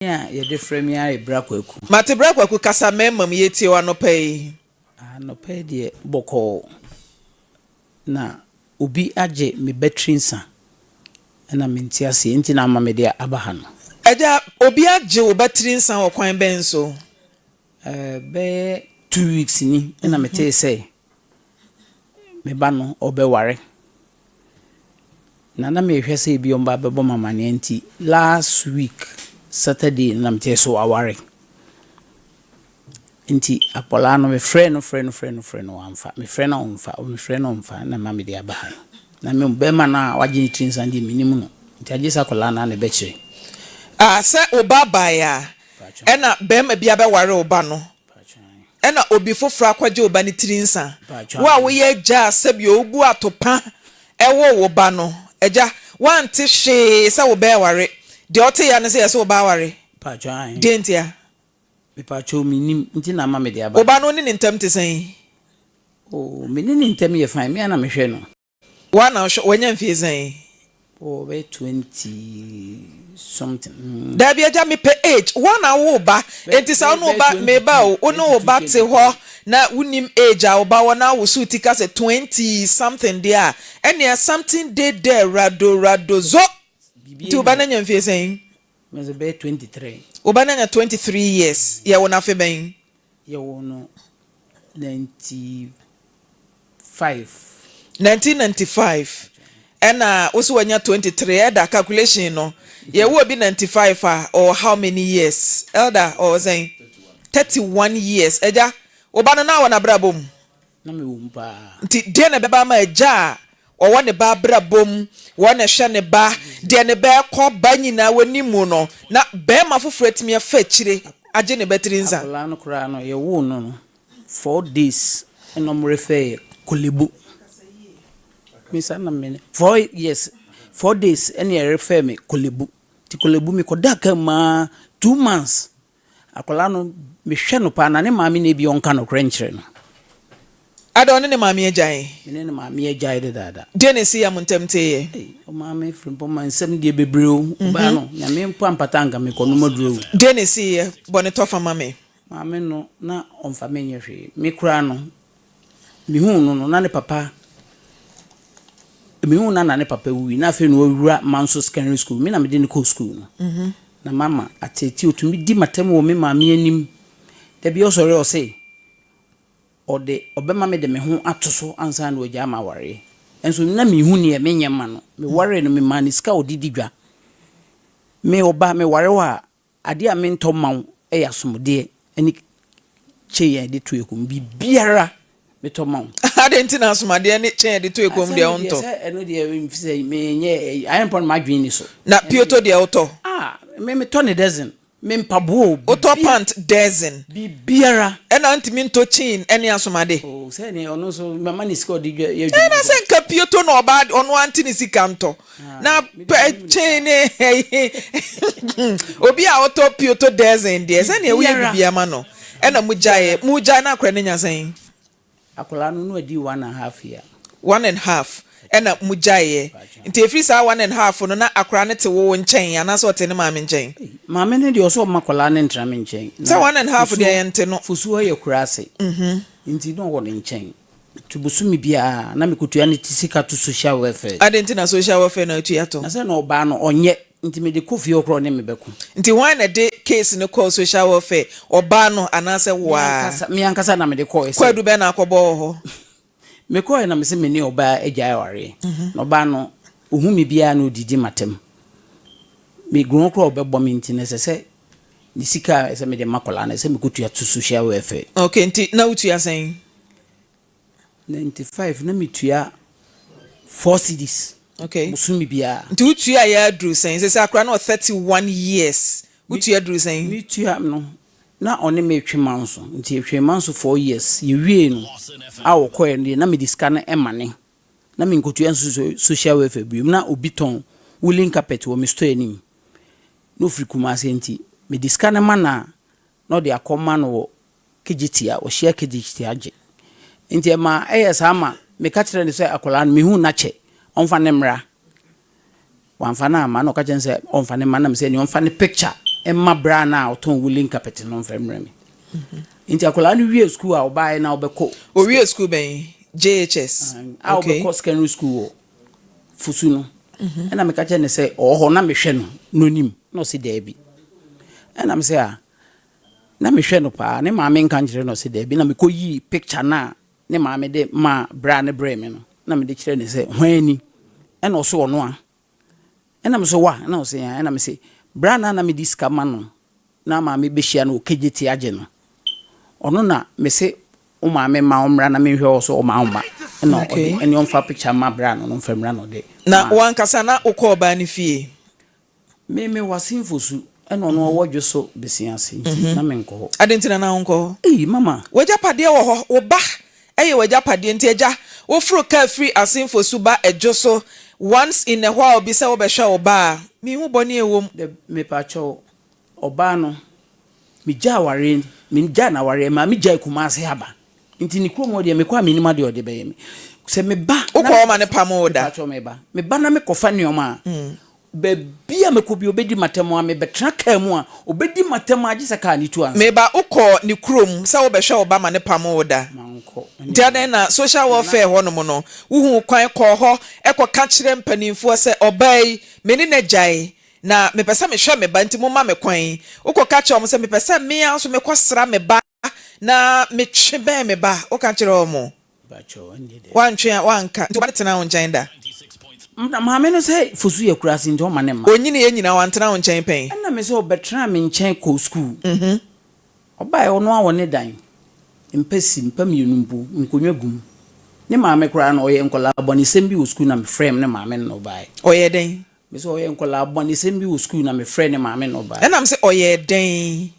A yɛde frɛ me ara yɛ Bra Kwaku. Mate Bra Kwaku, kasa mmarima mu, yɛtie wo anɔpa yi. Anɔpa yi deɛ bɔkɔɔ, na obi agye me batiri nsa ɛna mente aseɛ nti na ama mede aba ha no. Agya, obi agye wo batiri nsa wɔ kwan bɛn so? Bɛyɛ 2 weeks ni ɛna metee sɛ me ba no ɔbɛware. Na mehwɛ sɛ ebi ɔmba bɛbɔ me amanneɛ, nti last week Saturday na metee sɛ waware. Nti akwadaa no, mefrɛ no, frɛ no, frɛ no, frɛ no, wamfa. Mefrɛ no ɔmfa, mefrɛ no ɔmfa, na ma mede aba ha yi. Na me bɛrima no a wagye ne tiri nsa deɛ, menim no. Nti agye sɛ akwadaa no a na ɛbɛkyerɛ. Ah, sɛ wo ba baeɛ a, ɛna bɛrima bi abɛware wo ba no, ɛna obi foforɔ akɔgye wo ba ne tiri nsa. Wo a woyɛ agya a sɛbi obu atopa ɛwɔ wo ba no, agya, woante hwee sɛ wo bɛɛware. Deɛ ɔte ya no sɛ yɛ sɛ wo ba aware. Deɛ ntia? Mepatwo, menim nti na ama mede aba. Wo ba no ne ne ntam te sɛn? Oh, me ne ne ntam yɛ fine, me ana mehwɛ no. Woa na wohwɛ. Wanya mfie sɛn? Oh, bɛyɛ 20 something. Daabi agya, mepɛ age. Woa na wo ba, enti sɛ wo ne wo ba meba o, wo ne wo ba te hɔ na wonim age a wo ba wɔ na wo so ti ka sɛ 20 something deɛ a, ɛnea something dey there rado rado zo. Nti wo ba no anya mfie sɛn? Mɛsɛ bɛyɛ 23. Wo ba no anya 23 years. Yɛwo no afe bɛn? Yɛwɔ no 95. 1995 ɛna wo so wanya 23. Ɛda calculation no, yɛwɔ obi 95 a, ɔwɔ how many years? Elder, ɔwɔ sɛn? 31 years. Agya, wo ba no na wɔ n'abrabɔ mu? Na mewɔ mu paa. Nti deɛ na ɛbɛba ama agya a ɔwɔ ne ba abrabɔ mu, wɔn na ɛhwɛ ne ba deɛ, ne ba ɛkɔ ba nyinaa wɔ ne mu no, na bɛrima foforɔ atumi afa akyire agye ne batiri nsa? Akwadaa no koraa no, yɛwoo no 4 days ɛna ɔmo refer yɛ Korle Bu. Misa na me 4 years 4 days ɛna yɛrefer me Korle Bu. Nti Korle Bu mekɔda ka mu aa 2 months. Akwadaa no, mehwɛ no paa na ne maame na ebi ɔnka nokorɛ nkyerɛ no. Ada, ɔne ne maame agyae? Me ne ne maame agyae dedaada. Deɛ na esi ya mo ntam teeɛ? Ɔmaame firi mpɔ ma nsɛm deɛ bebree o. Ɔbaa no, Nyame mpo ampata anka mekɔ nom aduro o. Deɛ na esi yɛ bɔ ne tɔfa ma me. Maame no na ɔmfa me nyɛ hwee. Me koraa no, mehuu no no na ne papa, mehuu na ne papa wui na afei na wawura Manso Secondary School. Me na mede no kɔɔ school no. Na mama atete, otumi di matam wɔ me maame anim. Da bi ɔsɔre, ɔse ɔde ɔbɛma me de me ho ato so ansa na wagya ama awareɛ. Nso na mehu neɛ menyɛ ma no. Mewaree no, memaa ne sika a ɔde di dwa. Me ɔba, meware wo a, adeɛ a mentɔ ma wo yɛ asomdeɛ ne kyɛn a yɛde to ekum. Biribiara metɔ ma wo. Ade nti na asomadeɛ ne kyɛn yɛde to ekom deɛ wontɔ? Sɛ ɛno deɛ, sɛ menyɛ ayɛ mpɔ no, m'adwene ni so. Na pioto deɛ, wotɔ? Ah, me metɔ ne dozen. Me mpaboa o. Wotɔ pant dozen? Biribiara. Ɛna ntumi ntɔ chain ne asomade? O, sɛ ne ɔno nso mama ne sika ɔde dwa yɛ adwuma. Ɛna sɛ nka pioto na ɔbaa ɔno ante ne sika ntɔ na pɛ chain ne obi a ɔtɔ pioto dozen deɛ, sɛnea woyɛ biribiara ma no, ɛna mu gyaeɛ mu gyae na akora ne nya sɛn? Akwadaa no adi 1½ year. 1½ ɛna mu gyaeɛ. Nti efiri saa 1½ no, na akora no te wo nkyɛn anaasɛ ɔte ne maame nkyɛn? Maame no deɛ, ɔsɛ ɔma akwadaa no ntena me nkyɛn. Sɛ 1½ deɛ, yɛn te no. Fusuo yɛ kura ase. Nti na ɔwɔ ne nkyɛn. Nti bosome biara na mekɔtua ne ti sika to social welfare. Ade nti na social welfare na otua to? Na sɛ na ɔbaa no ɔnyɛ, nti mede kɔ fie hɔ koraa, ɔne me bɛko. Nti hwan na de case no kɔɔ social welfare, ɔbaa no anaasɛ wo a? Me ankasa na mede kɔɔ sɛ. Kwadu bɛn na akɔbɔ wɔ hɔ? Mekɔɛ na mesɛ me ne ɔbaa agyae awareɛ. Na ɔbaa no, ɔhu me biara na ɔdidi matam. Meguro koraa ɔbɛbɔ me, nti na ɛsɛ sɛ ne sika a ɛsɛ mede ma akwadaa no, ɛsɛ mekɔtua to social welfare. Okay, nti na wotua sɛn? 95 na metua 4 cedis. Bosome biara. Nti wotua yɛ aduru sɛn? Sɛ akora no wɔ 31 years, wotua duru sɛn? Metua no na ɔne me twe ma nso, nti yɛtwe ma nso 4 years. Yɛwie no a wɔkɔɛ no deɛ, na mede sika no ma ne na menkɔtua nso social welfare biom. Na obi tɔn woolen carpet wɔ me store anim na ofiri Kumase, nti mede sika no ma no a, na ɔde akɔma no wɔ Kejetia. Ɔhyia Kejetia agye, nti ɛma ɛyɛ saa ma meka kyerɛ no sɛ akwadaa no mehu n'akyɛ, ɔmfa ne mmra. Wamfa no amma, na ɔka kyerɛ no sɛ ɔmfa ne mma, nam sɛ nea ɔmfa ne picture. mma bra no a ɔtɔn woolen carpet no mfa mmrɛ me. Nti akwadaa no wie sukuu a ɔbaeɛ na ɔbɛkɔ. Owie sukuu bɛn? JHS? A ɔbɛkɔ secondary school wɔ Fosu no. Ɛna meka kyerɛ no sɛ ɔwɔ hɔ na mehwɛ no na ɔnim na ɔse daabi. Ɛna me sɛ a na mehwɛ no paa ne maame nka nkyerɛ no ɔse daabi na mekɔyii picture no a ne maame de maa bra no brɛɛ me no na mede kyerɛ no sɛ hwan ni ɛna ɔse ɔno a. Ɛna me so wa? Ɛna ɔse aane. Ɛna me se bra no a na mede sika ma no na maame bɛhyia no wɔ KJT agye no, ɔno na me se wo maame mma ɔmmra na menhwɛ ɔse ɔma ɔmma. Ɛna ɔde ɛne ɔmfa picture mma bra no na ɔmfa mmra na ɔde Na maa me. wo ankasa na wokɔ ɔbaa no fie? Me me wɔ Asenfosu ɛna ɔno ɔwɔ Dwoso Besiase nti na menkɔ hɔ. Adɛn nti na na wonkɔ hɔ? Ei mama! W'agyapadeɛ wɔ hɔ, wo ba yɛ w'agyapadeɛ nti agya, woforo kaa firi Asenfosu ba Dwoso once in a while bi sɛ wobɛhwɛ wo ba a, menhu bɔne a ɛwɔ mu. Dɛ mepakyɛw, ɔbaa no, megyaa awareɛ, megyaa no awareɛ, maame gyae Kumasi aba, nti ne kurom hɔ deɛ mekɔ a mennim adeɛ a ɔde bɛyɛ me. Sɛ meba na Wokɔ hɔ ma no pamo wo da? Mepakyɛw meba, meba na mekɔfa nneɛma a, Baabi a mɛkɔ biara, ɔbɛdi m'atɛm ara. Mebɛtena kaa mu a, ɔbɛdi m'atɛm ara gye sɛ kaa no tu ansa. Me ba, wokɔɔ ne kurom sɛ wobɛhwɛ wo ba ma no pamoo wo da? Mankɔ. Nti adɛn na social welfare hɔnom no, wohuu kwan kɔɔ hɔ kɔka kyerɛɛ mpanimfoɔ sɛ, ɔbaa yi, me ne no agyae, na mepɛ sɛ mehwɛ me ba, nti momma me kwan? Wokɔka kyerɛɛ wɔn sɛ, mepɛ sɛ me ara nso mekɔsra me ba na metwe bɛn me ba? Woka kyerɛɛ wɔn? Woantwe a, woanka. Nti wo ba no tenaa wo nkyɛn da? Na maame no sɛ Fosu yɛ akuraase nti ɔmma ne mma. Ɔnyiniiɛ nyinaa wantena wo nkyɛn pɛn? Ɛna me sɛ ɔbɛtenaa me nkyɛn kɔɔ sukuu. Ɔbaeɛ ɔno ara wɔ ne dan. Mpa si, mpa mmienu mpo, nkonnwa gu mu. Ne maame koraa no ɔyɛ nkwadaa bɔnesɛm bi wɔ sukuu na mefrɛɛ ne maame no na ɔbaeɛ. Ɔyɛɛ dɛn? Me sɛ ɔyɛ nkwadaa bɔnesɛm bi wɔ sukuu na mefrɛɛ ne maame na ɔbaeɛ. Ɛna me sɛ ɔyɛɛ dɛn?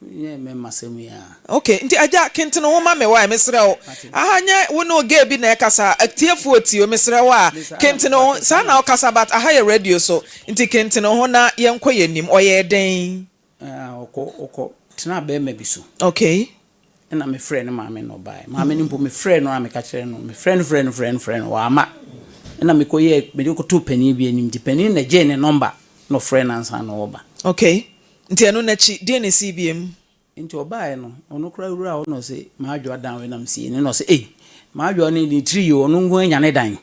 Nyɛ mɛma sɛm yi aa. Ok nti agya kentene wo ma me wai mesrɛ wo aha nyɛ wo ne girl bi na ɛkasa atiefoɔ tie o mesrɛ wo a kentene wo ho saa na wokasa but aha yɛ radio so nti kentene wo ho na yɛnkɔ yɛn nim ɔyɛɛ dɛn. Ah ɔkɔ ɔkɔ tenaa bɛɛma bi so. Ok. Ɛna me frɛɛ ne maame na ɔbaeɛ maame no mpo me frɛɛ no a meka kyerɛɛ no me frɛ no frɛ no frɛ no frɛ no wamma ɛna me kɔ yɛɛ mede kɔtoo panin bi anim nti panin na gyee ne number na ɔfrɛɛ no ansa na ɔreba. Ok Nti ɛno no akyi, deɛn na ɛsii biom? Nti ɔbaeɛ no, ɔno koraa wuraa hɔ na ɔse, M'adwoa dan wei na mesie no. Na ɔse, Ei, m'adwoa no ne tiri yie o, ɔno nko anya ne dan.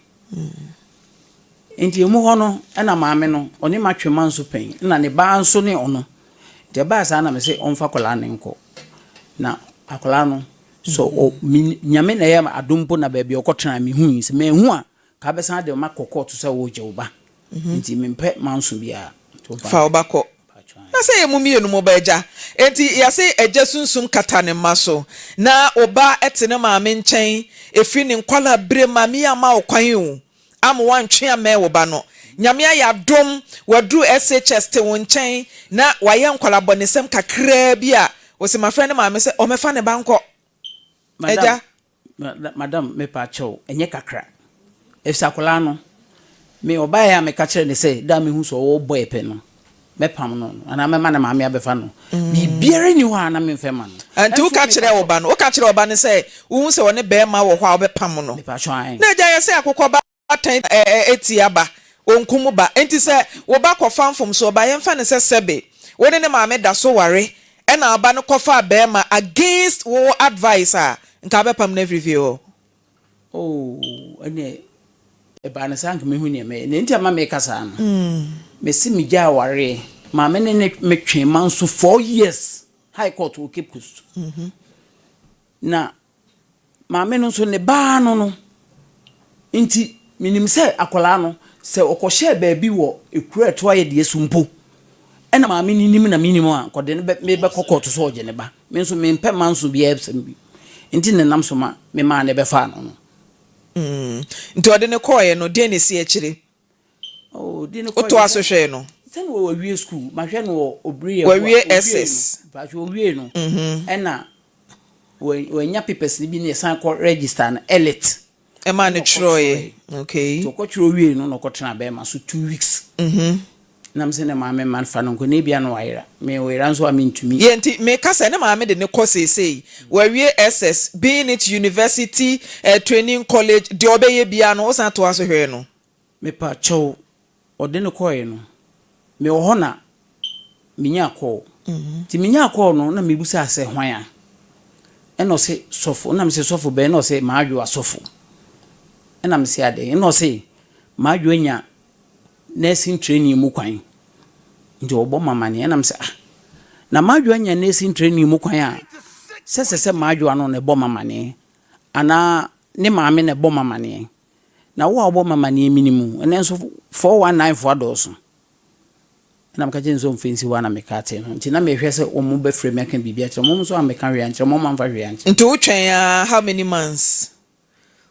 Nti emu hɔ no, ɛna maame no, ɔne m'atwe manso pɛn, ɛna ne ba nso ne ɔno. Nti ɛbaa saa na mese ɔmfa akwadaa no nkɔ. Na akwadaa no, sɛ ɔ, me, Nyame na ɛyɛ adom mpo na baabi a ɔkɔtenaeɛ mehui, sɛ manhu a, Ka bɛsan de ma kɔ kɔɔto sɛ woregye wo ba nti mempɛ manso biara nti wo ba Fa wo ba kɔ. Na sɛ yɛ mo mmienu mo ba agya. Enti yɛse agya sunsum kata ne mma so. Na wo ba te ne maame nkyɛn ɛfiri ne nkwadaa berɛ mu. Maame yi amma wo kwan o amma woantwe ammɛn wo ba no. Nyame ayɛ adom waduru SHS te wo nkyɛn na wayɛ nkwadaa bɔnesɛm kakraa bi a, wose mafrɛ ne maame sɛ ɔmmɛfa ne ba nkɔ. Madam, Agya. Madam mepa kyɛw, ɛnyɛ kakra. Efisɛ akwadaa no, me ɔbaeɛ a meka kyerɛɛ no sɛ da a mehu sɛ ɔwɔ boy pɛ no, mɛpam no anaa mɛma ne maame abɛfa no. Biribiara nni hɔ a na memfa mma no. Nti Ɛnso woka mepa kyerɛɛ wo kyɛw. ba no, woka kyerɛɛ wo ba no sɛ wohu sɛ ɔne barima wɔ hɔ a wobɛpam no? Mepa kyɛw, ae. Na agya yɛ sɛ akokɔ ba. Atɛn tia ba, onkum ba. Enti sɛ wo ba kɔfa mfomsoɔ ba, yɛmfa no sɛ sɛbe wo ne ne maame da so ware ɛna wo ba no kɔfaa barima against wo advice a, nka wobɛpam no afiri fie hɔ? Oh, ɛneɛ ɛbaa no saa nka mɛhu neɛ mɛyɛ. Nea nti a ma meka saa no, mese megyaa awareɛ, maame ne ne metwee manso 4 years, High Court wɔ Cape Coast. Na Maame no nso, ne ba ara no no. Nti, menim sɛ akwadaa no, sɛ ɔkɔhyɛɛ baabi wɔ ekuro a ɛto ayɛ deɛ so mpo, ɛna maame no nim na menim a, nka ɔde no bɛ, mebɛkɔ kɔɔto sɛ ɔgye ne ba. Me nso, mempɛ manso biara asɛm bi. Nti na ɛnam so ma memaa no bɛfaa no no. Nti ɔde no kɔeɛ no, deɛn na ɛsii akyire? Oh, ɔde no kɔeɛ Wotoaa so hwɛɛ no? Sɛnea wawie sukuu, mahwɛ no wɔ Obiri Yeboah. Wawie Owiee no, SS. mpakyɛ owiee no, ɛna wanya papers no bi na yɛsan kɔ register no elit. Ɛmaa no twerɛeɛ. Okay. Nti ɔkɔtwerɛ wiei no na ɔkɔtena bɛrima so 2 weeks. Nam sɛ ne maame mma fa no nkɔ na ebia na wayera. Me ɔyera nso a mentumi. Yɛ nti meka sɛ ne maame de no kɔ seesei. Wawie SS, being it university, eh, training college, deɛ ɔbɛyɛ biara no wosan toa so hwɛɛ no. Mepa kyɛw, ɔde no kɔeɛ no, mewɔ hɔ na Menyaa call. Nti menyaa call no na mebusaa sɛ hwan a? Ɛna ɔse sɔfo. Ɛna mese sɔfo bɛn? Ɛna ɔse Maadwoa sɔfo. Ɛna mese adɛn? Ɛna ɔse Maadwoa nya nursing training mu kwan nti ɔbɔ me amaneɛ. Ɛna mese ah, na Maadwoa nya nursing training mu kwan a, sɛ sɛ sɛ Maadwoa no na ɛbɔ me amaneɛ anaa ne maame na ɛbɔ me amaneɛ? Na wo a wobɔ me amaneɛ menim wo, ɛnɛ nso 419 foɔ adɔɔso. Ɛna meka kyerɛɛ no sɛ ɔmfa nsi hɔ ara na meka tee no. Nti na mehwɛ sɛ wɔn bɛfrɛ me aka biribi akyerɛ me. Wɔn nso ammɛka hwee ankyerɛ me, wɔn amfa hwee ankyerɛ me. Nti wo twɛn ara how many months?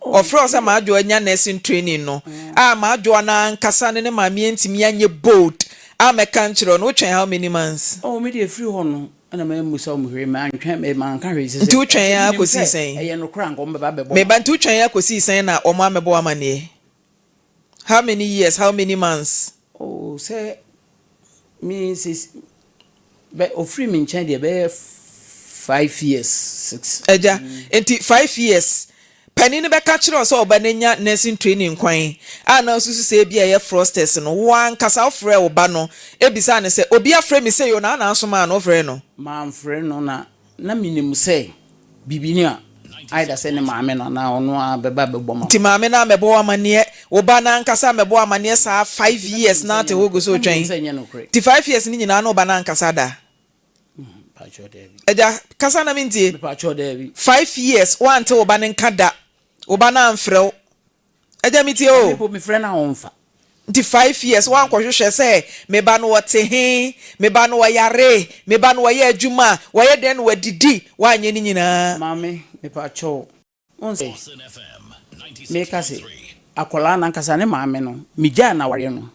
Ɔfrɛ wo sɛ Madwoa anya nursing training no a Madwoa no ankasa ne ne maame antumi anyɛ bold ammɛka ankyerɛ wo no, wo twɛn how many months? Oh me deɛ ɛfiri hɔ no na mammisa wɔn hwee, mantwɛn, manka hwee sɛ sɛ Nti wo twɛn ara menim kɔsii sɛ sɛn? ɛyɛ nokorɛ a anka wɔn bɛba abɛbɔ Me ba, nti wo twɛn ara kɔsii sɛn na wɔn ammɛbɔ wo amaneɛ? How many years, how many months? Oh sɛ me sesi bɛ ofiri me nkyɛn deɛ bɛyɛ 5 years, 6. Agya, nti 5 years, panin no bɛka kyerɛ wo sɛ ɔba no anya nursing training kwan a na wosusu sɛ ebia ɛyɛ fraudsters no, wo ankasa wofrɛɛ wo ba no bisaa no sɛ, obi afrɛ me sei o, na wo na wosomaa no, wofrɛɛ no? Mamfrɛ no na na menim sɛ biribi ni a, either sɛ ne maame no anaa ɔno ara bɛba abɛbɔ me Nti amaneɛ. maame no ammɛbɔ wo amaneɛ, wo ba no ankasa ammɛbɔ wo amaneɛ saa five Nti na menim years na sɛ wote ɛnyɛ hɔ gu nokorɛ. so Na menim retwɛn? sɛ ɛnyɛ nokorɛ. Nti 5 years no nyinaa na wo ba no ankasa da? Mepakyɛw daabi. Agya, kasa na mentie. Mepakyɛw daabi. 5 years woante wo ba no nka da, wo ba no amfrɛ wo. Agya metie Na me o. mpo mefrɛ no a ɔmfa. Nti 5 years woankɔhwehwɛ sɛ me ba no ɔte he, me ba no ɔyare, me ba no ɔyɛ adwuma, ɔyɛ dɛn na wadidi, woanyɛ ne nyinaa. Maame, mepakyɛw, wohu sɛ meka se akwadaa no ankasa ne maame no, megyaa no awareɛ no,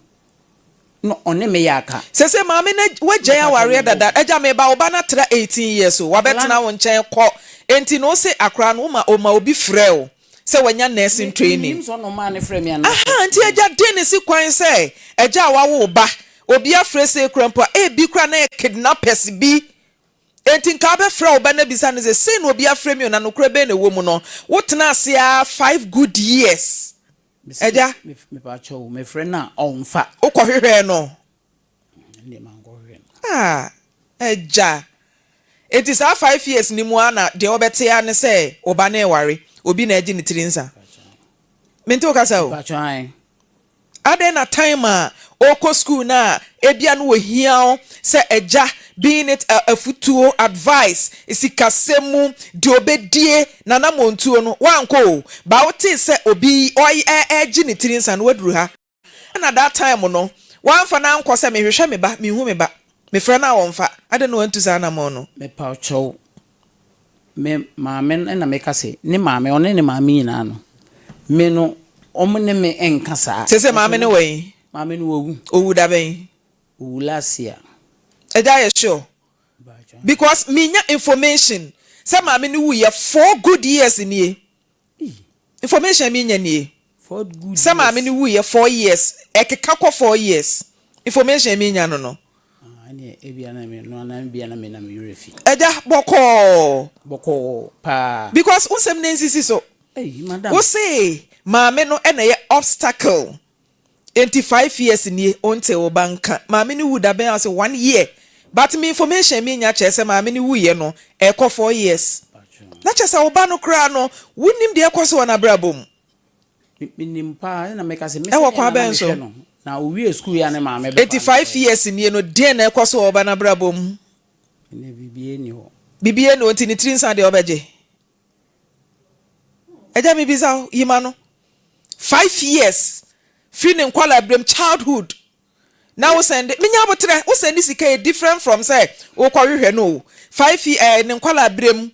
na ɔne me yɛ aka. Sese maame no wagyae Mepakyɛw awareɛ mebɔ dada, wo. agya meba wo ba no atra 18 years o, Akwadaa wabɛtena no. wo nkyɛn kɔ, enti no wose akwadaa no woma ɔma obi frɛ wo sɛ wanya nursing Me, training. mennim sɛ ɔna ɔmaa no frɛɛ me anaasɛ. Ahaa, nti agya den ne si kwan sɛ agya a wawo wo ba, obi afrɛ sei koraa mpo a, ebi koraa na ɛyɛ kidnappers bi, enti nka wobɛfrɛ wo ba no abisa no sɛ sei na obi afrɛ me o, na nokorɛ bɛn na ɛwɔ mu no, wotena ase ara 5 good years, Mese agya. me, mepakyɛw, mefrɛ no a ɔmfa. Wokɔhwehwɛɛ no? Ɛndeɛ mankɔhwehwɛ no. Ah, agya. Enti saa 5 years no mu ara na deɛ wobɛte ara ne sɛ wo ba no reware, obi na agye ne tiri nsa. Mente wo kasa o. Mepakyɛw, ae. Adɛn na time a ɔrekɔ school no a ebia no ohia wo sɛ agya being it afutuo, advice, sikasɛm mu, deɛ ɔbɛdie, n'anammɔntuo no, woankɔ o. But wotee sɛ obi ɔy ɛ ɛregye ne tiri nsa no, woaduru ha. Ɛna that time no, woamfa no ankɔ sɛ mehwehwɛ me ba, menhu me ba, mefrɛ no a ɔmfa. Adɛn na wantu saa anammɔn no? Mepakyɛw, me maame no na meka sɛ ne maame, ɔne ne maame nyinaa no, me no, wɔn ne me nka saa. Seesei maame no wɔ he? Maame no wawu. Owu da bɛn? Owu last year. Agya yɛ sure? Because menya information sɛ maame no wuiɛ 4 good years nie. Information a menya nie. 4 good Sɛ maame years. no wuiɛ 4 years, ɛkeka kɔ 4 years. Information a menya no. Ah, ɛneɛ ebia na me no anaa ebia na me na me werɛ fi. Agya, bɔkɔɔ. Bɔkɔɔ paa. Because wo nsɛm no nsisi so. Ei, madam. Wo se maame no na ɛyɛ obstacle. Enti 5 years nie, wonte wo ba nka. Maame no wu da bɛn a wose one year. But me information a menya kyerɛ sɛ maame no wuiɛ no, ɛrekɔ 4 years. Na kyerɛ sɛ wo ba no koraa no, wonnim deɛ ɛrekɔ so wɔ n'abrabɔ mu. Menim paa, ɛna meka sɛ me Ɛwɔ sɛdeɛ kwan na na bɛn so? mehwɛ no. Na owie sukuu yi a ne maame bɛfa Enti no five kɔɛ. years nie no, deɛn na ɛrekɔ so wɔ wo ba no abrabɔ mu? Ɛnɛ biribiara nni hɔ. Biribiara nni hɔ, nti ne tiri nsa deɛ ɔbɛgye? Agya mebisa wo, yi ma no. 5 years firi ne nkwadaa berɛm, childhood, na wo sɛnde, menya aboterɛ, wo sɛnde sika yɛ different from sɛ wokɔhwehwɛ no o. Five eh, ne nkwadaa berɛm,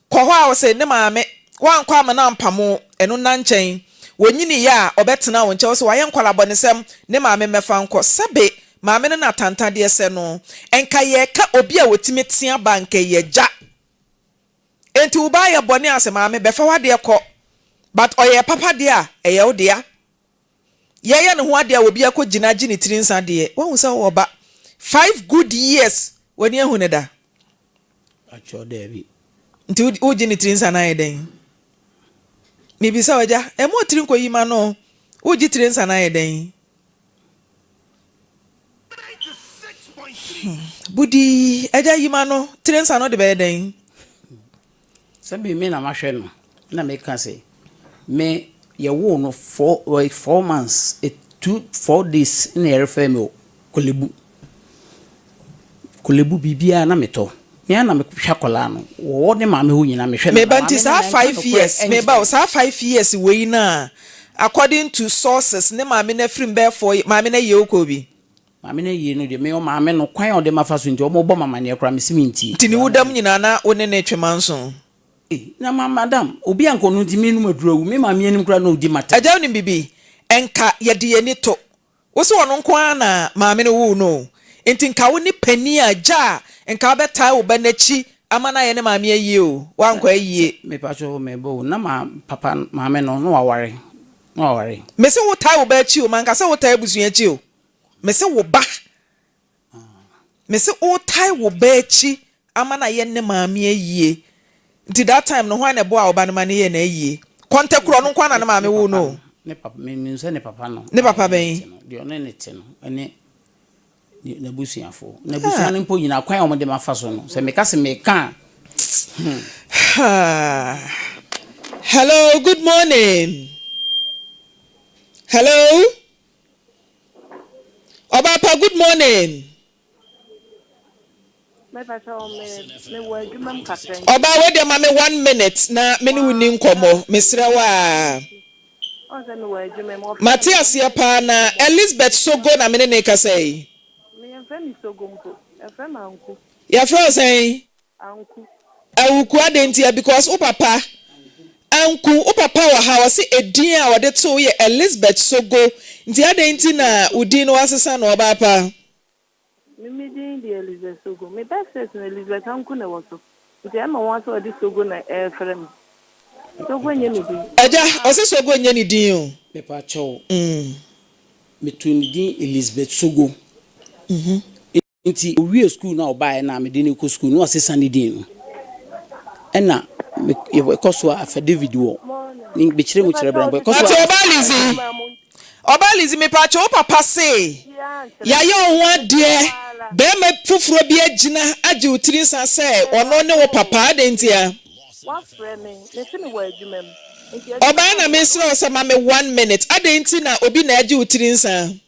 kɔ hɔ a ɔsɛ ne maame, woankɔ ama no ampamo, ɛno nna nkyɛn. Wɔnyiniiɛ a ɔbɛtena wo nkyɛn, wo sɛ wayɛ nkwadaa bɔnesɛm, ne maame mmɛfa nkɔ. Sɛbe maame no na atantadeɛ sɛ no, nka yɛreka obi a wɔtumi tea ba nka yɛ agya. Enti wo ba ayɛ bɔne a sɛ maame bɛfa w'adeɛ kɔ but ɔyɛɛ papa deɛ a ɛyɛ wo dea. Yɛyɛ ne ho adeɛ a obi akɔ gyina agye ne tiri nsa deɛ wahu sɛ wowɔ ba 5 good years w'ani ahu ne da. Pakyɛw daabi. Nti wogye ne tiri nsa no ayɛ dɛn? Mebisa wo agya, ɛma ɔtiri nkɔyi ma no wogye tiri nsa no ayɛ dɛn? Budi, agya yima no, tire nsa no de bɛyɛ dɛn? Sɛbi me na mahwɛ no, na meka sɛ me yɛwoo no 4 months, 2, 4 days na yɛrefrɛ me wɔ Korle Bu. Korle Bu biribiara na metɔ. Me ara na mehwɛ akwadaa no. Wɔwɔ ne maame hɔ nyinaa mehwɛ no. Meba nti saa 5 years, meba o, saa 5 years wei na according to sources ne maame no afiri mu bɛyɛ four, maame no ayie wokɔ bi. Maame no ayie no deɛ, me maame no kwan a ɔde ma fa so nti ɔmo bɔ ma amaneɛ koraa mesi mi ntie. Nti ne wodam nyinaa na wo ne ne twema nso? Ee, na ma madam obi a nkɔ no nti mi num aduro awu me maame anim koraa na odi ma tɛm. Agya, wonim bibi, nka yɛde yɛni to wo sɛ ɔno nko ara na maame no woo no, nti nka wo ne panin a gya a nka wobɛtae wo ba n'akyi ama no ayɛ ne maame ayie o, wankɔ ayie. Mepa kyɛw, mebɔ o, na ma papa maame no na waware na waware. Me sɛ wotae wo ba akyi o, manka sɛ wotae abusua akyi o. Me sɛ wo ba, me sɛ wotae wo ba akyi ama no ayɛ ne maame ayie. Nti that time no, hwan na ɛboa wo ba no ma ne yɛ n'ayie? Kɔntɛ korɔ no nko ara na ne maame wo no? Ne papa, me sɛ ne papa no. Ne papa bɛn? Deɛ ɔne ne te no ɛne n'abusuafoɔ. N'abusua no mpo nyinaa, kwan a wɔde ma fa so no, sɛ meka sɛ meka a. Hello, good morning. Hello, Ɔbaapa, good morning. Ɔbaa wei deɛ, ma me one minute na me ne wo ni nkɔmmɔ, mesrɛ wo a. Mate aseɛ paa. Na Elizabeth Sogo na me ne ne kasa yi? Yɛfrɛ wo sɛn? Awuku. Adɛn ntia? Because wo papa Anku, wo papa wɔ ha, ɔse edin a ɔde too yɛ Elizabeth Sogo, nti adɛn nti na wo din no wasesa no, ɔbaa pa? Me din de Elizabeth Sogo. Me birth cert no, Elizabeth Anku na ɛwɔ so. Nti ɛma wɔn sɛ ɔde Sogo na ɛrefrɛ me. Sogo nyɛ me din. Agya, ɔse Sogo nyɛ ne din o. Mepa kyɛw, meto ne din Elizabeth Sogo. Nti owie school na ɔbaeɛ na mede no kɔ school na wasesa ne din no, ɛna ɛkɔ so a affidavit wɔ mekyerɛ mu kyerɛ brɛ ɛkɔ so. Ate. Ɔbaa Lizzy, ɔbaa Lizzy, mepaakyɛ, wo papa se yɛayɛ wo ho adeɛ, bɛrima foforɔ bi agyina agye wo tiri nsa sɛ ɔno ne wo papa. Adɛn ntia? Wafrɛ me, mese mewɔ adwuma mu. Nti Ɔbaa, na mesrɛ wo sɛ ma me one minute. Adɛn nti na obi na agye wo tiri nsa?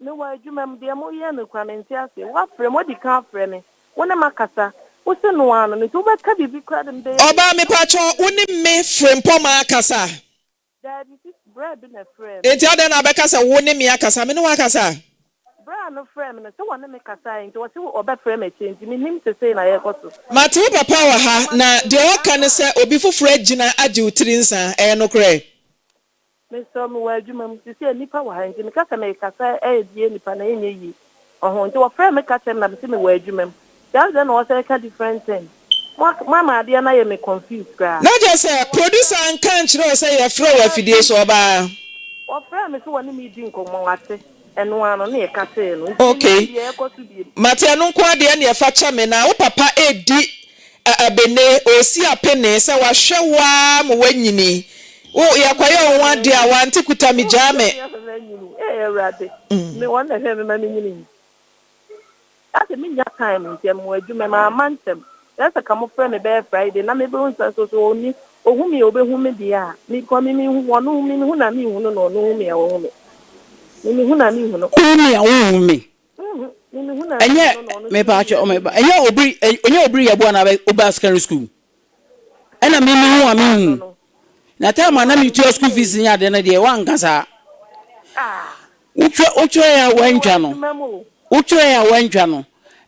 Mewɔ adwuma mu deɛ, moyɛ no kora mente aseɛ. Wafrɛ me, wadi kan afrɛ me. Wo ne makasa. Wo se no ano no nti wobɛka biribi koraa de mebɛyɛ. Ɔbaa, mepaakyɛ, wo ne me Frempɔma akasa? Daabi, sis, berɛ bi na frɛ me. Enti adɛn na abɛka sɛ wo ne me akasa? Me ne wo akasa? Berɛ a no frɛ me no, sɛ wɔne me kasaeɛ nti wɔse wɔbɛfrɛ me akyire, nti mennim sesei na yɛrekɔ so. Mate. Wo papa wɔ ha na deɛ ɔka ne sɛ obi foforɔ agyina agye wo tiri nsa. Ɛyɛ nokorɛ? Mesɛ mewɔ adwuma mu sisi a nnipa wɔ ha, nti meka sɛ mekasa ɛyɛ nipa na ɛnyɛ yie ɔho, nti wɔfrɛ me ka kyerɛ me na mese mewɔ adwuma mu. Nti adɛn na wɔsɛ ka different thing? Moama adeɛ no ayɛ me confused koraa. Na kyerɛ sɛ producer nka nkyerɛ wo sɛ yɛfrɛ wɔ afidie so, ɔbaa? Wɔfrɛ me sɛ wɔne me di nkɔmmɔ ate, ɛno ano ne yɛka see no, nti deɛ ɛkɔ so biem. Mate. Ɛno nko adeɛ ne ɛfa kyɛ me. Na wo papa edi abene osi apene sɛ wahwɛ wo a ma woanyini, wo yɛkɔyɛ wo ho adeɛ a wante kuta me gyaa me. Ee Awurade, me wɔn na hwɛ me ma me nyini asɛ menya time nti ɛmo adwuma ma ama ntɛm yɛ sɛ ka mo frɛ me bɛyɛ Friday na mebɛhu sɛ so so ɔni ohu mi a obɛhu me deɛ a mekɔ me mehu ɔno hu me, mehu na mehu no, na ɔno hu me a ɔhu me, me mehu na mehu no. Wohu me a wohu me. Ɛnyɛ mepaakyɛ, ɔmɛba ɛnyɛ obiri, ɛnyɛ obiri yɛ boa na ɔba secondary school ɛna me mehu a mehu na time a na metua school fees ne ade no deɛ, wanka saa. Wotwerɛ yɛ a wantwa no, wotwerɛ yɛ a wantwa no,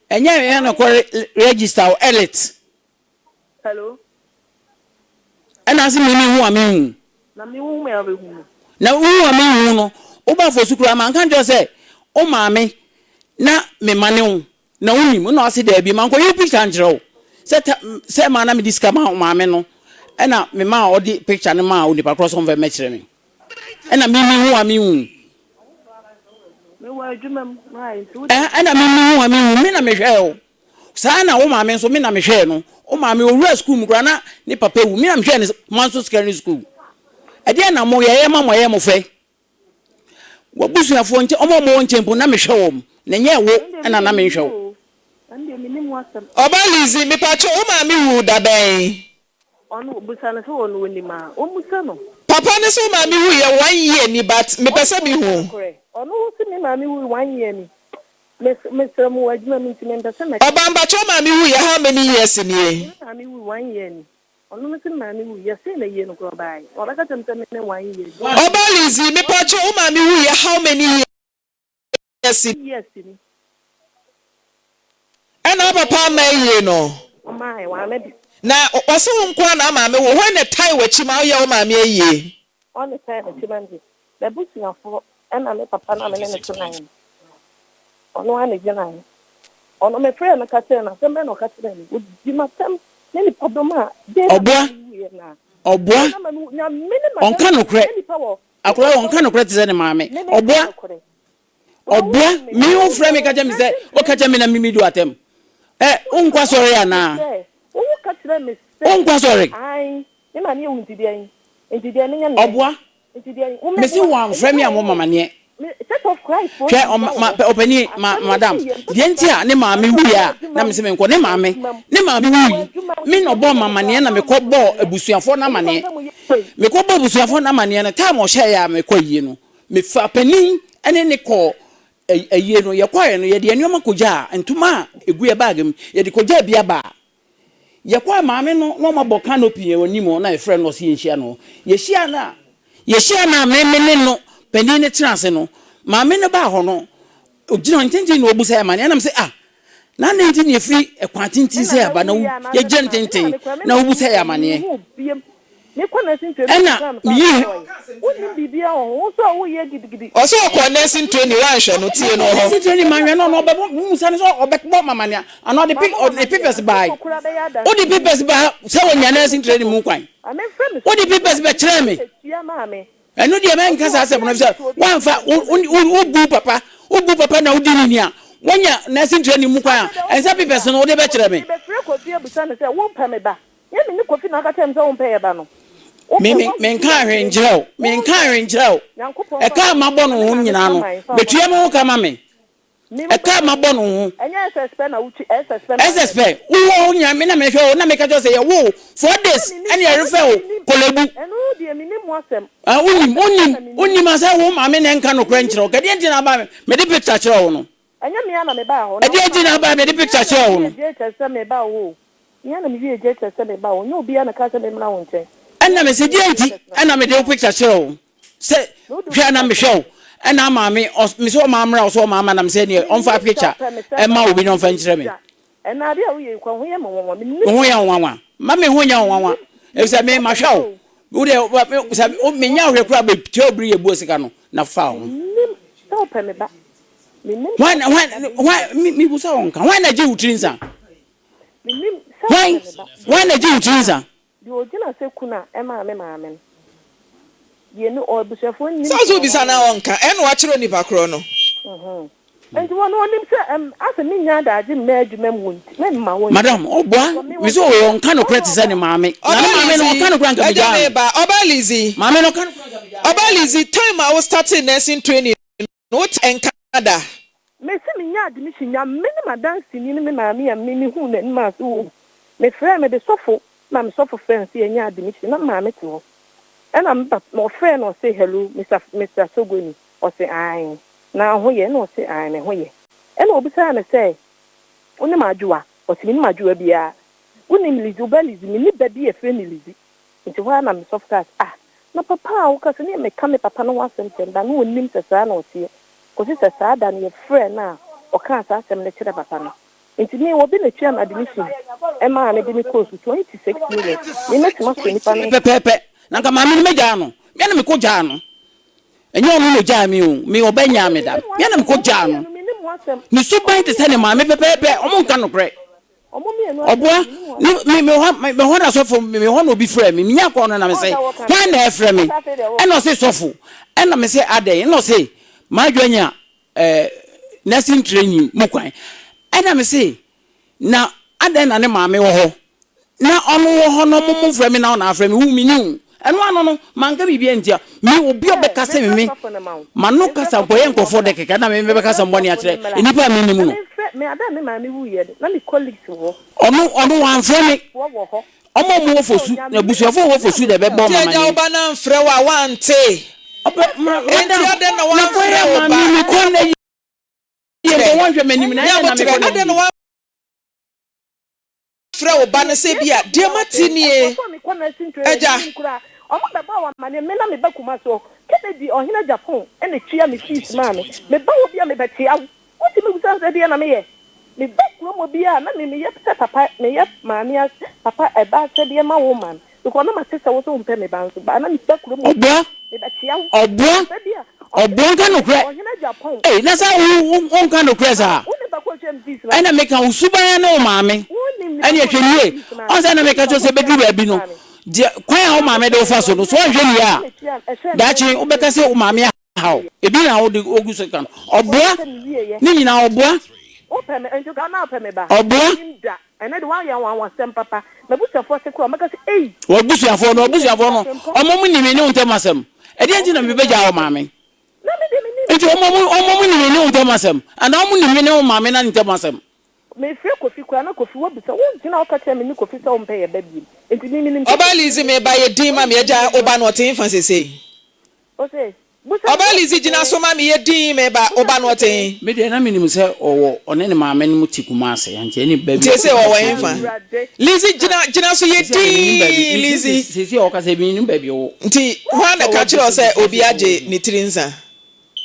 ɛnyɛ ɛyɛ na kɔ register wɔ elite. Hello. Ɛna ase me mehu a mehu. Na mehu me a bɛhu me. Na wohu a mehu no, woba fo so koraa manka nkyerɛ sɛ wo maame na mema ne wo na wonim na ɔse daabi, mankɔyɛ wo picture nkyerɛ wo sɛ ta sɛ ma na mede sika ma wo maame no, ɛna mema a ɔde picture no maa onipa korɔ sɛ ɔmfa mmɛkyerɛ me, ɛna me mehu a mehu. Mewɔ adwuma mu nti wo. Ɛna me mehu a mehu, me na mehwɛɛ wo saa, na wo maame nso me na mehwɛɛ no. Wo maame owura school mu koraa na ne papa wu, me na mehwɛɛ ne Manso Secondary School. Ɛdeɛ na mo yɛyɛ ma mo ɛyɛ mo fɛ. Wabusuafoɔ nkyɛn, ɔmo a ɔmo wɔ nkyɛn mpo na mehwɛ wɔn. Na ɛnyɛ wo na na menhwɛ wo. Ɔba Lizzy, mepakyɛw wo maame wuu da bɛn? Papa no se wo maame wuiɛ one year ni but mepɛ sɛ mehu. Ɔba mpakyɛw wo maame wuiɛ how many years nie? Ɔba Lizzy, mepakyɛw wo maame wuiɛ how many years? ni. Ɛna wo papa amma ayie no. Na ɔse wo nko ara na maame wo, hwan na ɛtae w'akyi ma woyɛ wo maame ayie? Ɔne tae m'akyi ma me m'abusuafoɔ ɛna me papa no a me ne no tenaeɛ no ɔno ara na ɛgyinaeɛ. Ɔno mefrɛɛ no ka kyerɛɛ no asɛm bɛn na ɔka kyerɛɛ me? Ɔdi m'atɛm ne nipadɔm a dɛn na Ɔboa, maame wuiɛ no a ɔboa, dɛn na maame wu Nyame ne ɔnka m'adanseɛ nokorɛ. na nipa wɔ Akwadaa yi ɔnka nokorɛ te sɛ ne maame. Ɔboa, ɔboa me wo frɛ me ka kyerɛ me sɛ woka kyerɛ me na me medi w'atɛm. Ɛ wonkɔ asɔre anaa? Wonkɔ asɔre? Ɔboa, mese wɔamfrɛ me ammɔ me amaneɛ. Hwɛ, ɔma, ma, ɔpanin, ma, madam, deɛ nti a ne maame wuiɛ a na mese menkɔ, ne maame, ne maame wui, me na ɔbɔɔ me amaneɛ na mekɔ bɔɔ abusuafoɔ no amaneɛ. Mekɔ bɔɔ abusuafoɔ no amaneɛ no, time ɔhyɛeɛ a mekɔ ayie no, mefaa panin ne ne kɔɔ ayie no, yɛkɔeɛ no, yɛde yɛn nneɛma kɔgyaa, ntoma a ɛgu yɛn bag mu, yɛde kɔgyaa bi aba. Yɛkɔe maame no na ɔma bɔ canopy wɔ anim hɔ na yɛfrɛ no na ɔse yɛnhyia no hɔ. Yɛhyia no a yɛhyia no a me me ne no panin no tena ase no maame no baa hɔ no ɔgyina hɔ ntenten na ɔbusa yɛ amaneɛ na mese ah na adɛn nti na yɛfiri ɛkwan tenten sɛ aba na yɛgyina ntenten na wobusa yɛ amaneɛ ɛna meyii Ɔse ɔkɔɔ nursing training woanhwɛ no tie no wɔ hɔ. Nursing training manhwɛ no ɔno ɔbɛbɔ musa no sɛ ɔbɛbɔ mamaneɛ anaa ɔde pic ɔde papers bae wode papers ba sɛ wɔnya nursing training mu kwan wode papers bɛkyerɛ me ɛno deɛ mɛnka saa asɛm no sɛ woamfa wobu papa wobu papa na wodi ne ni a woanya nursing training mu kwan a ɛnsɛ papers no wode bɛkyerɛ me. Me me menkaa hwee nkyerɛ wo menkaa hwee nkyerɛ wo ɛka a mabɔ no ho nyinaa no bɛtua me ho ka ma me ɛka a mabɔ no ho SS pɛ wowɔ hɔ nyinaa me na mehwɛ wo na meka kyerɛ sɛ yɛwo wo 4 days ɛne yɛrefɛ wo Korle Bu ah wonim wonim wonim asɛ wo maame na ɛnka nokorɛ nkyerɛ wo kɛdeɛ nti na aba mede picture kyerɛ wo no ɛdeɛ nti na aba mede picture kyerɛ wo no. Ɛna mese deɛ nti ɛna mede wo picture kyerɛ wo sɛ hwɛ na mehwɛ wo ɛna ama me mese ɔma mmra wo sɛ ɔma ama na mesɛ neɛ ɔmfa picture ɛma obi na ɔmfa nkyerɛ me wo ho yɛ wo nwanwa ma me ho nyɛ wo nwanwa efisɛ me mahwɛ wo wo deɛ sɛ menya wo hwɛ koraa bɛtua obiri yɛ buo sika no na fa wo ho hwan hwan hwan mebusa wo nka hwan na gye wo tiri nsa Menim sɛ Hwan, wopɛ me ba. hwan na egye wo tiri nsa? Deɛ ɔgyina sɛ kunu a ɛmaa me maame no. Deɛ ne abusuafoɔ nnim Sɛ ɔsɛ sɛ wobisa ɔware na me. ɔnka, ɛna wakyerɛ onipa korɔ no. Mhm. Nti wɔn ɔnim sɛ ɛm asɛ menya adagye mma adwuma mu nti memma wɔn Madam, ɔboa. Wɔ me Me sɛ wɔn ɔyɛ ɔnka nokorɛ te wɔn sɛ ne ɔba. maame. Na ne Ɔbaa maame no Lizzy, ɔka nokorɛ anka agya megyaa no. meba, Ɔbaa Lizzy, Maame no ɔka nokorɛ anka megyaa no. Ɔbaa Lizzy, time a wo startee nursing training no, wote nka da? Mese menyaa admission Nyame ne m'adanseni ne me maame a me mehuu n'anim ase oo me frɛɛ mede sɔfo na me sɔfo frɛɛ no sɛ yɛanya admission na me maame te hɔ ɛna me papa ɔfrɛɛ no ɔse hello Mister Mister Sogoni ɔse ae na wo ho yɛ ɛna ɔse ae me ho yɛ ɛna ɔbisaa no sɛ wonim Adwoa ɔse menim Adwoa biara wonim Lizzy wo ba Lizzy menni ba bi a yɛfrɛ no Lizzy Nti hɔ ara na me sɔfo kaa sɛ, Ah, na papa a woka sɛ ne meka me papa no ho asɛm kyerɛ no da, na ɔnnim sɛ saa na ɔteɛ, kɔsi sɛ saa da no yɛfrɛɛ no a ɔkaa saa asɛm no kyerɛɛ papa no. Nti me, obi na ɔtua me admission maa me de me kɔɔ sukuu, 26 million, me mɛtumi asɔ nipa no nsa. Pɛpɛɛpɛ, na anka maame no mɛgyaa no, me ara na mekɔgyaa no. Ɛnyɛ ɔno na ɔgyaa me o, me ɔba nyaa me da, me ara na mekɔgyaa no. Ne suban te sɛ ne maame pɛpɛɛpɛ, wɔnka nokorɛ. Ɔboa ne me me hɔ me hɔ na sɔfo me hɔ na obi frɛ me menya kɔɔ no na me sɛ hwan na ɛfrɛ me ɛna ɔse sɔfo ɛna me sɛ adɛn ɛna ɔse madwa anya ɛɛ nursing training mu kwan ɛna me se na adɛn na ne maame wɔ hɔ na ɔno wɔ hɔ na ɔmo mo frɛ me na ɔna afrɛ me wo me ni wo. Ɛno ano no, manka biribi antia. Me, obi a ɔbɛka sɛ me, m'ano kasa mpo, ɛyɛ nkurɔfoɔ dɛ kɛkɛ, ɛna me mebɛkasa bɔne akyerɛ nnipa a mennim no. Ɔno, ɔno wamfrɛ me. Wɔn a wɔwɔ Fosu, n'abusuafoɔ a wɔwɔ Fosu na ɛbɛbɔ Nti wɔn agya wo amaneɛ. ba no amfrɛ wo a, woante? Ɔbɛ, ma, Enti madam, adɛn na mekɔyɛ woamfrɛ wo maame, ba? mekɔ nnɛ yie mpo, wɔnhwɛ m'anim, na ɛdɛn na Nyaboterɛ, mekɔ adɛn na n'ayie? woamfrɛ wo ba no sɛ ebia deɛ mate nie? Agya. Meba kurom hɔ biara a, na me meyɛ sɛ papa, meyɛ maame as papa ɛba asɛdeɛ ma wo man because na mate sɛ wo nso wompɛ me ba nso but na meba kurom hɔ Ɔboa, biara mebɛkyea wo. ɔboa, Papa bi a ɔhene ɔboa nka nokorɛ. Ɔhene Agyapong. Ei, na sɛ wo, wo, wonka nokorɛ saa? Wo nipa ko ɔtua me fees ma Ɛna me. meka wo suban ne wo maame. Wo nim nipa Ɛne ko hwɛ ɔtua nie, me fees ma ɔn me. sɛ na Wo meka nipa kyerɛ wo ko sɛ ɔtua bɛduru me baabi fees no, ma me. deɛ, kwan a wo maame de wo fa so no, so woanhwɛ nie a, daakye wobɛka sɛ wo maame How? Ebi na wode ogu so ka no. Ɔboa. Ne nyinaa ɔboa. Ɔboa. W'abusuafoɔ no, w'abusuafoɔ no, wɔn mo nim me ne wo ntam asɛm. Ɛdeɛn nti na mebɛgyaa wo maame? Nti wɔn mo, wɔn mo nim me ne wo ntam asɛm? Anaa wɔn nim me ne wo maame na ntam asɛm? Ɔbaa Lizzy meba yɛ din ma me agya wo ba no ɔte hefa sesei? Ɔbaa Lizzy gyina so ma me yɛ dinn me ba, wo ba no ɔte he? Me deɛ na menim sɛ ɔwɔ ɔne ne maame nom te Kumasi nti ɛne baabi Nti seesei ɔwɔ hefa? Lizzy gyina gyina so yɛ dinn Lizzy. Seesei a ɔkasa yi menim baabi ɔwɔ. Nti hwan na ɛka kyerɛɛ wo sɛ obi agye ne tiri nsa?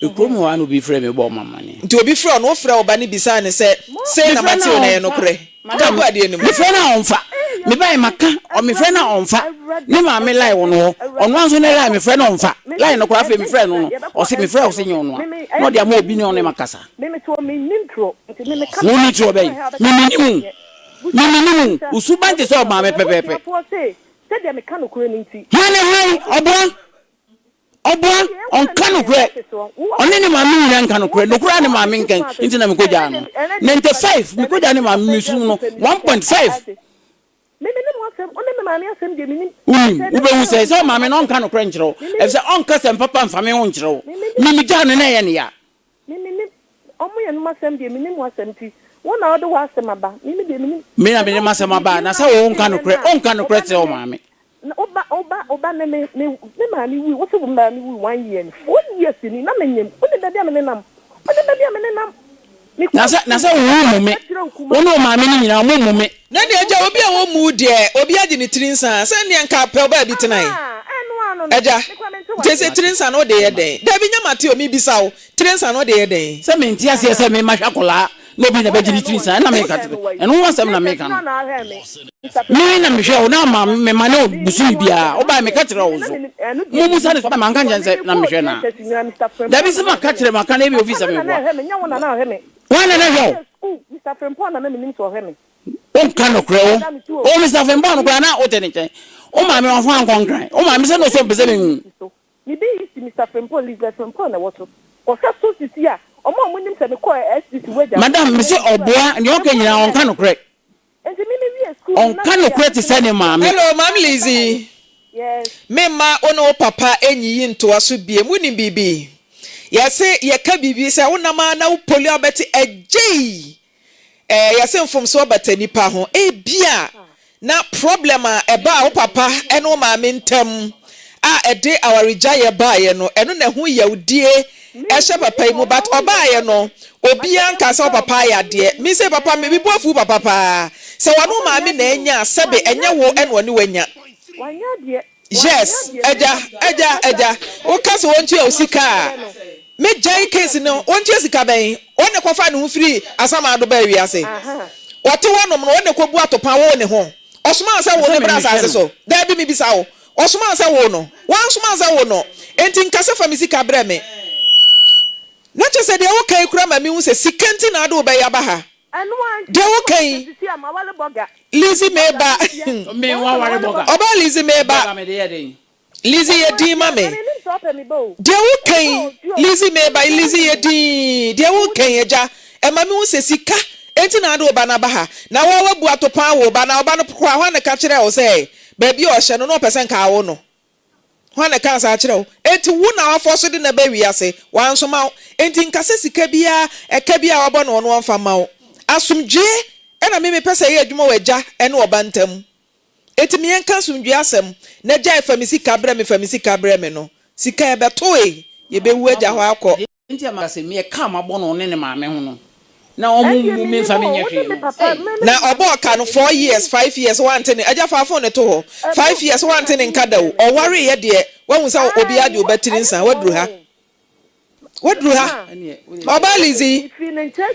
Kurom hɔ ara na obi frɛɛ me bɔɔ me amanneɛ. Nti obi frɛɛ wo no, wofrɛɛ wo ba no bisaa no sɛ, Sei na Mefrɛ no mate a o, na ɛyɛ ɔmfa. nokorɛ? Madam, Ka gu adeɛ no mu. mefrɛ no a ɔmfa. Mebaeɛ maka, mefrɛ no a ɔmfa. Ne maame line wɔ no hɔ. Ɔno ara nso ne line mefrɛ no ɔmfa. Line no koraa afei mefrɛɛ no no, ɔse mefrɛ wo se nyɛ ɔno a, na ɔde ama obi ne ɔne makasa. Wonni torɔ bɛn? Me mennim wo. Me mennim wo. Wo suban te sɛ ɔmaame pɛpɛɛpɛ. Hwan ne hwan? Ɔboa? Ɔboa, ɔnka nokorɛ. Ɔne ne maame nyinaa nka nokorɛ. Nokorɛ a ne maame nka nti na mekɔgyaa no. 95 mekɔgyaa ne maame mesum no 1.5. Wonim, wobɛhu sɛ sɛ ɔmaame no ɔnka nokorɛ nkyerɛ wo. Ɛfisɛ ɔnka sɛm papa mfa me ho nkyerɛ wo. Me megyaa no na ɛyɛ ne ya. Me na mede m'asɛm aba, na sɛ wo wonka nokorɛ, wonka nokorɛ kyerɛ wo maame. Na wo ba, wo ba, wo ba ne me, me, me maame wui, wo se wo maame wui one year ni, 4 years ni, na menyem, wonim baabi a me nenam, wonim baabi a me nenam, me Na kɔɔ sɛ, na sukuu, sɛ wo mmu me, meka kyerɛ wo wo ne wo Kumasi, maame no nyinaa mo mmu me. Na deɛ agya, obi a wɔmmu wo deɛ, obi agye ne tiri nsa a, sɛ nneɛ nka pɛ ɔbaa bi tenae. Ahaa, ɛno ano no, Agya, me koraa mente nti w'ase. ɛsɛ tiri nsa no wode yɛ dɛn? Dabi, nyɛ mate o, mebisa wo, tiri nsa no wode yɛ dɛn? Sɛ mente aseɛ sɛ me mahwɛ akwadaa na obi na bɛgye ne tiri nsa, ɛna meka, ɛno ho asɛm na meka no. Me na mehwɛ wo na ma mema ne wo bosome biara wobae meka kyerɛ wo nso momusa ne so manka nkyɛn sɛ na mehwɛ no a dabi sɛ maka kyerɛ maka na ebi ofi sɛ meboa wọn na na hwɛ wo wonka nokorɛ wo o Mr. Frimpong no koraa na wote ne nkyɛn wo maame wamfa ankɔ nkran wo maame sɛ na ɔsɛ ɔmpɛ sɛ mehu Me BEC Mister Frimpong Elizabeth Frimpong na ɛwɔ so. Kɔhwɛ so sisi a ɔmo a ɔmo nim sɛ me kɔɔ SDC wagya Madam me se ɔboa nea ɔka nyinaa ɔnka nokorɛ. Nti me me wie school no na Ɔnka me nokorɛ te sɛ ne maame. Hello Maame Lizzy, Yes. Me mma wo ne wo papa nyiyi ntoa so biem, wonim biribi? Yɛse yɛka biribi sɛ wonam ara na wo poli a wobɛte agyei! Ɛɛ yɛse mfomsoɔ bata nipa ho, ebia na problem a ɛbaa wo papa ne wo maame ntam a ɛde awaregyaeɛ baeɛ no, ɛno na ɛho yawdie ɛhyɛ papa yi mu, but ɔbaeɛ no obiara nkaa sɛ wo papa ayɛ adeɛ, me sei papa me bo afu wo papa paa, sɛ ɔne wo maame na anya a sɛbe ɛnyɛ wo na ɔne wo anya. Yes agya agya agya wo ka sɛ wɔntua wo sika a me gyae case no wɔntua sika bɛn wɔn na kɔfa ne ho firi asamado baa wiase wɔte hɔ nom no wɔn na kɔbu atopa wo ne ho ɔsomaa sɛ wo ne bra asase so daabi me bisa wo ɔsomaa sɛ wo no wɔnsomaa sɛ wo no enti nka sɛ fa me sika brɛ me na kyɛ sɛ deɛ woka yi kura ma me hu sɛ sika nti na ade wo bɛyɛ aba ha. Deɛ woka yi, Lizzy meba. Ɔbaa Lizzy meba. Lizzy yɛ din ma me. Deɛ woka yi, Lizzy meba, Lizzy yɛ din. Deɛ woka yi, agya, ɛma mehu sɛ sika nti na ade wo ba no aba ha. Na wo a woabu atopaa wo ba, na wo ba no koraa, hwan na ɛka kyerɛɛ wo sɛ baabi a ɔhyɛ no na ɔpɛ sɛ nka awo no? Hwan na ɛkaa saa kyerɛɛ wo? Enti wo na wafɔ so de no aba wiase, wansoma wo. Enti nka sɛ sika biara, ɛka biara a wabɔ no ɔno ɔmfa mma wo. Asomdwoeɛ na me mepɛ sɛ ɛyɛ adwuma wɔ agya ne ɔba ntam. Enti me yɛnka asomdwoeɛ asɛm na gyae fa me sika brɛ me fa me sika brɛ me no. Sika ɛbɛtoe, yɛbɛwu agya hɔ akɔ. Nti a maka sɛ meɛ ka a mabɔ no ɔne ne maame ho no na ɔmo Ɛndeɛ mmu me mennim mfa me o, nyɛ wo ne hwee me no papa, ei. me me Na maame ɔbɔɔ ka no me 4 years 5 years wante ne agya fa phone no to hɔ ɛboro 5 years me wante ne maame nka da o yɛɛ me ɔwareeɛ deɛ wahu sɛ obiara Ae de ɔba tiri wo nsa ayɛ waduru ha wɔn waduru ha ma Ɛneɛ wodeɛ Ɔbaa mefiri Lizzy mefiri ne nkyɛn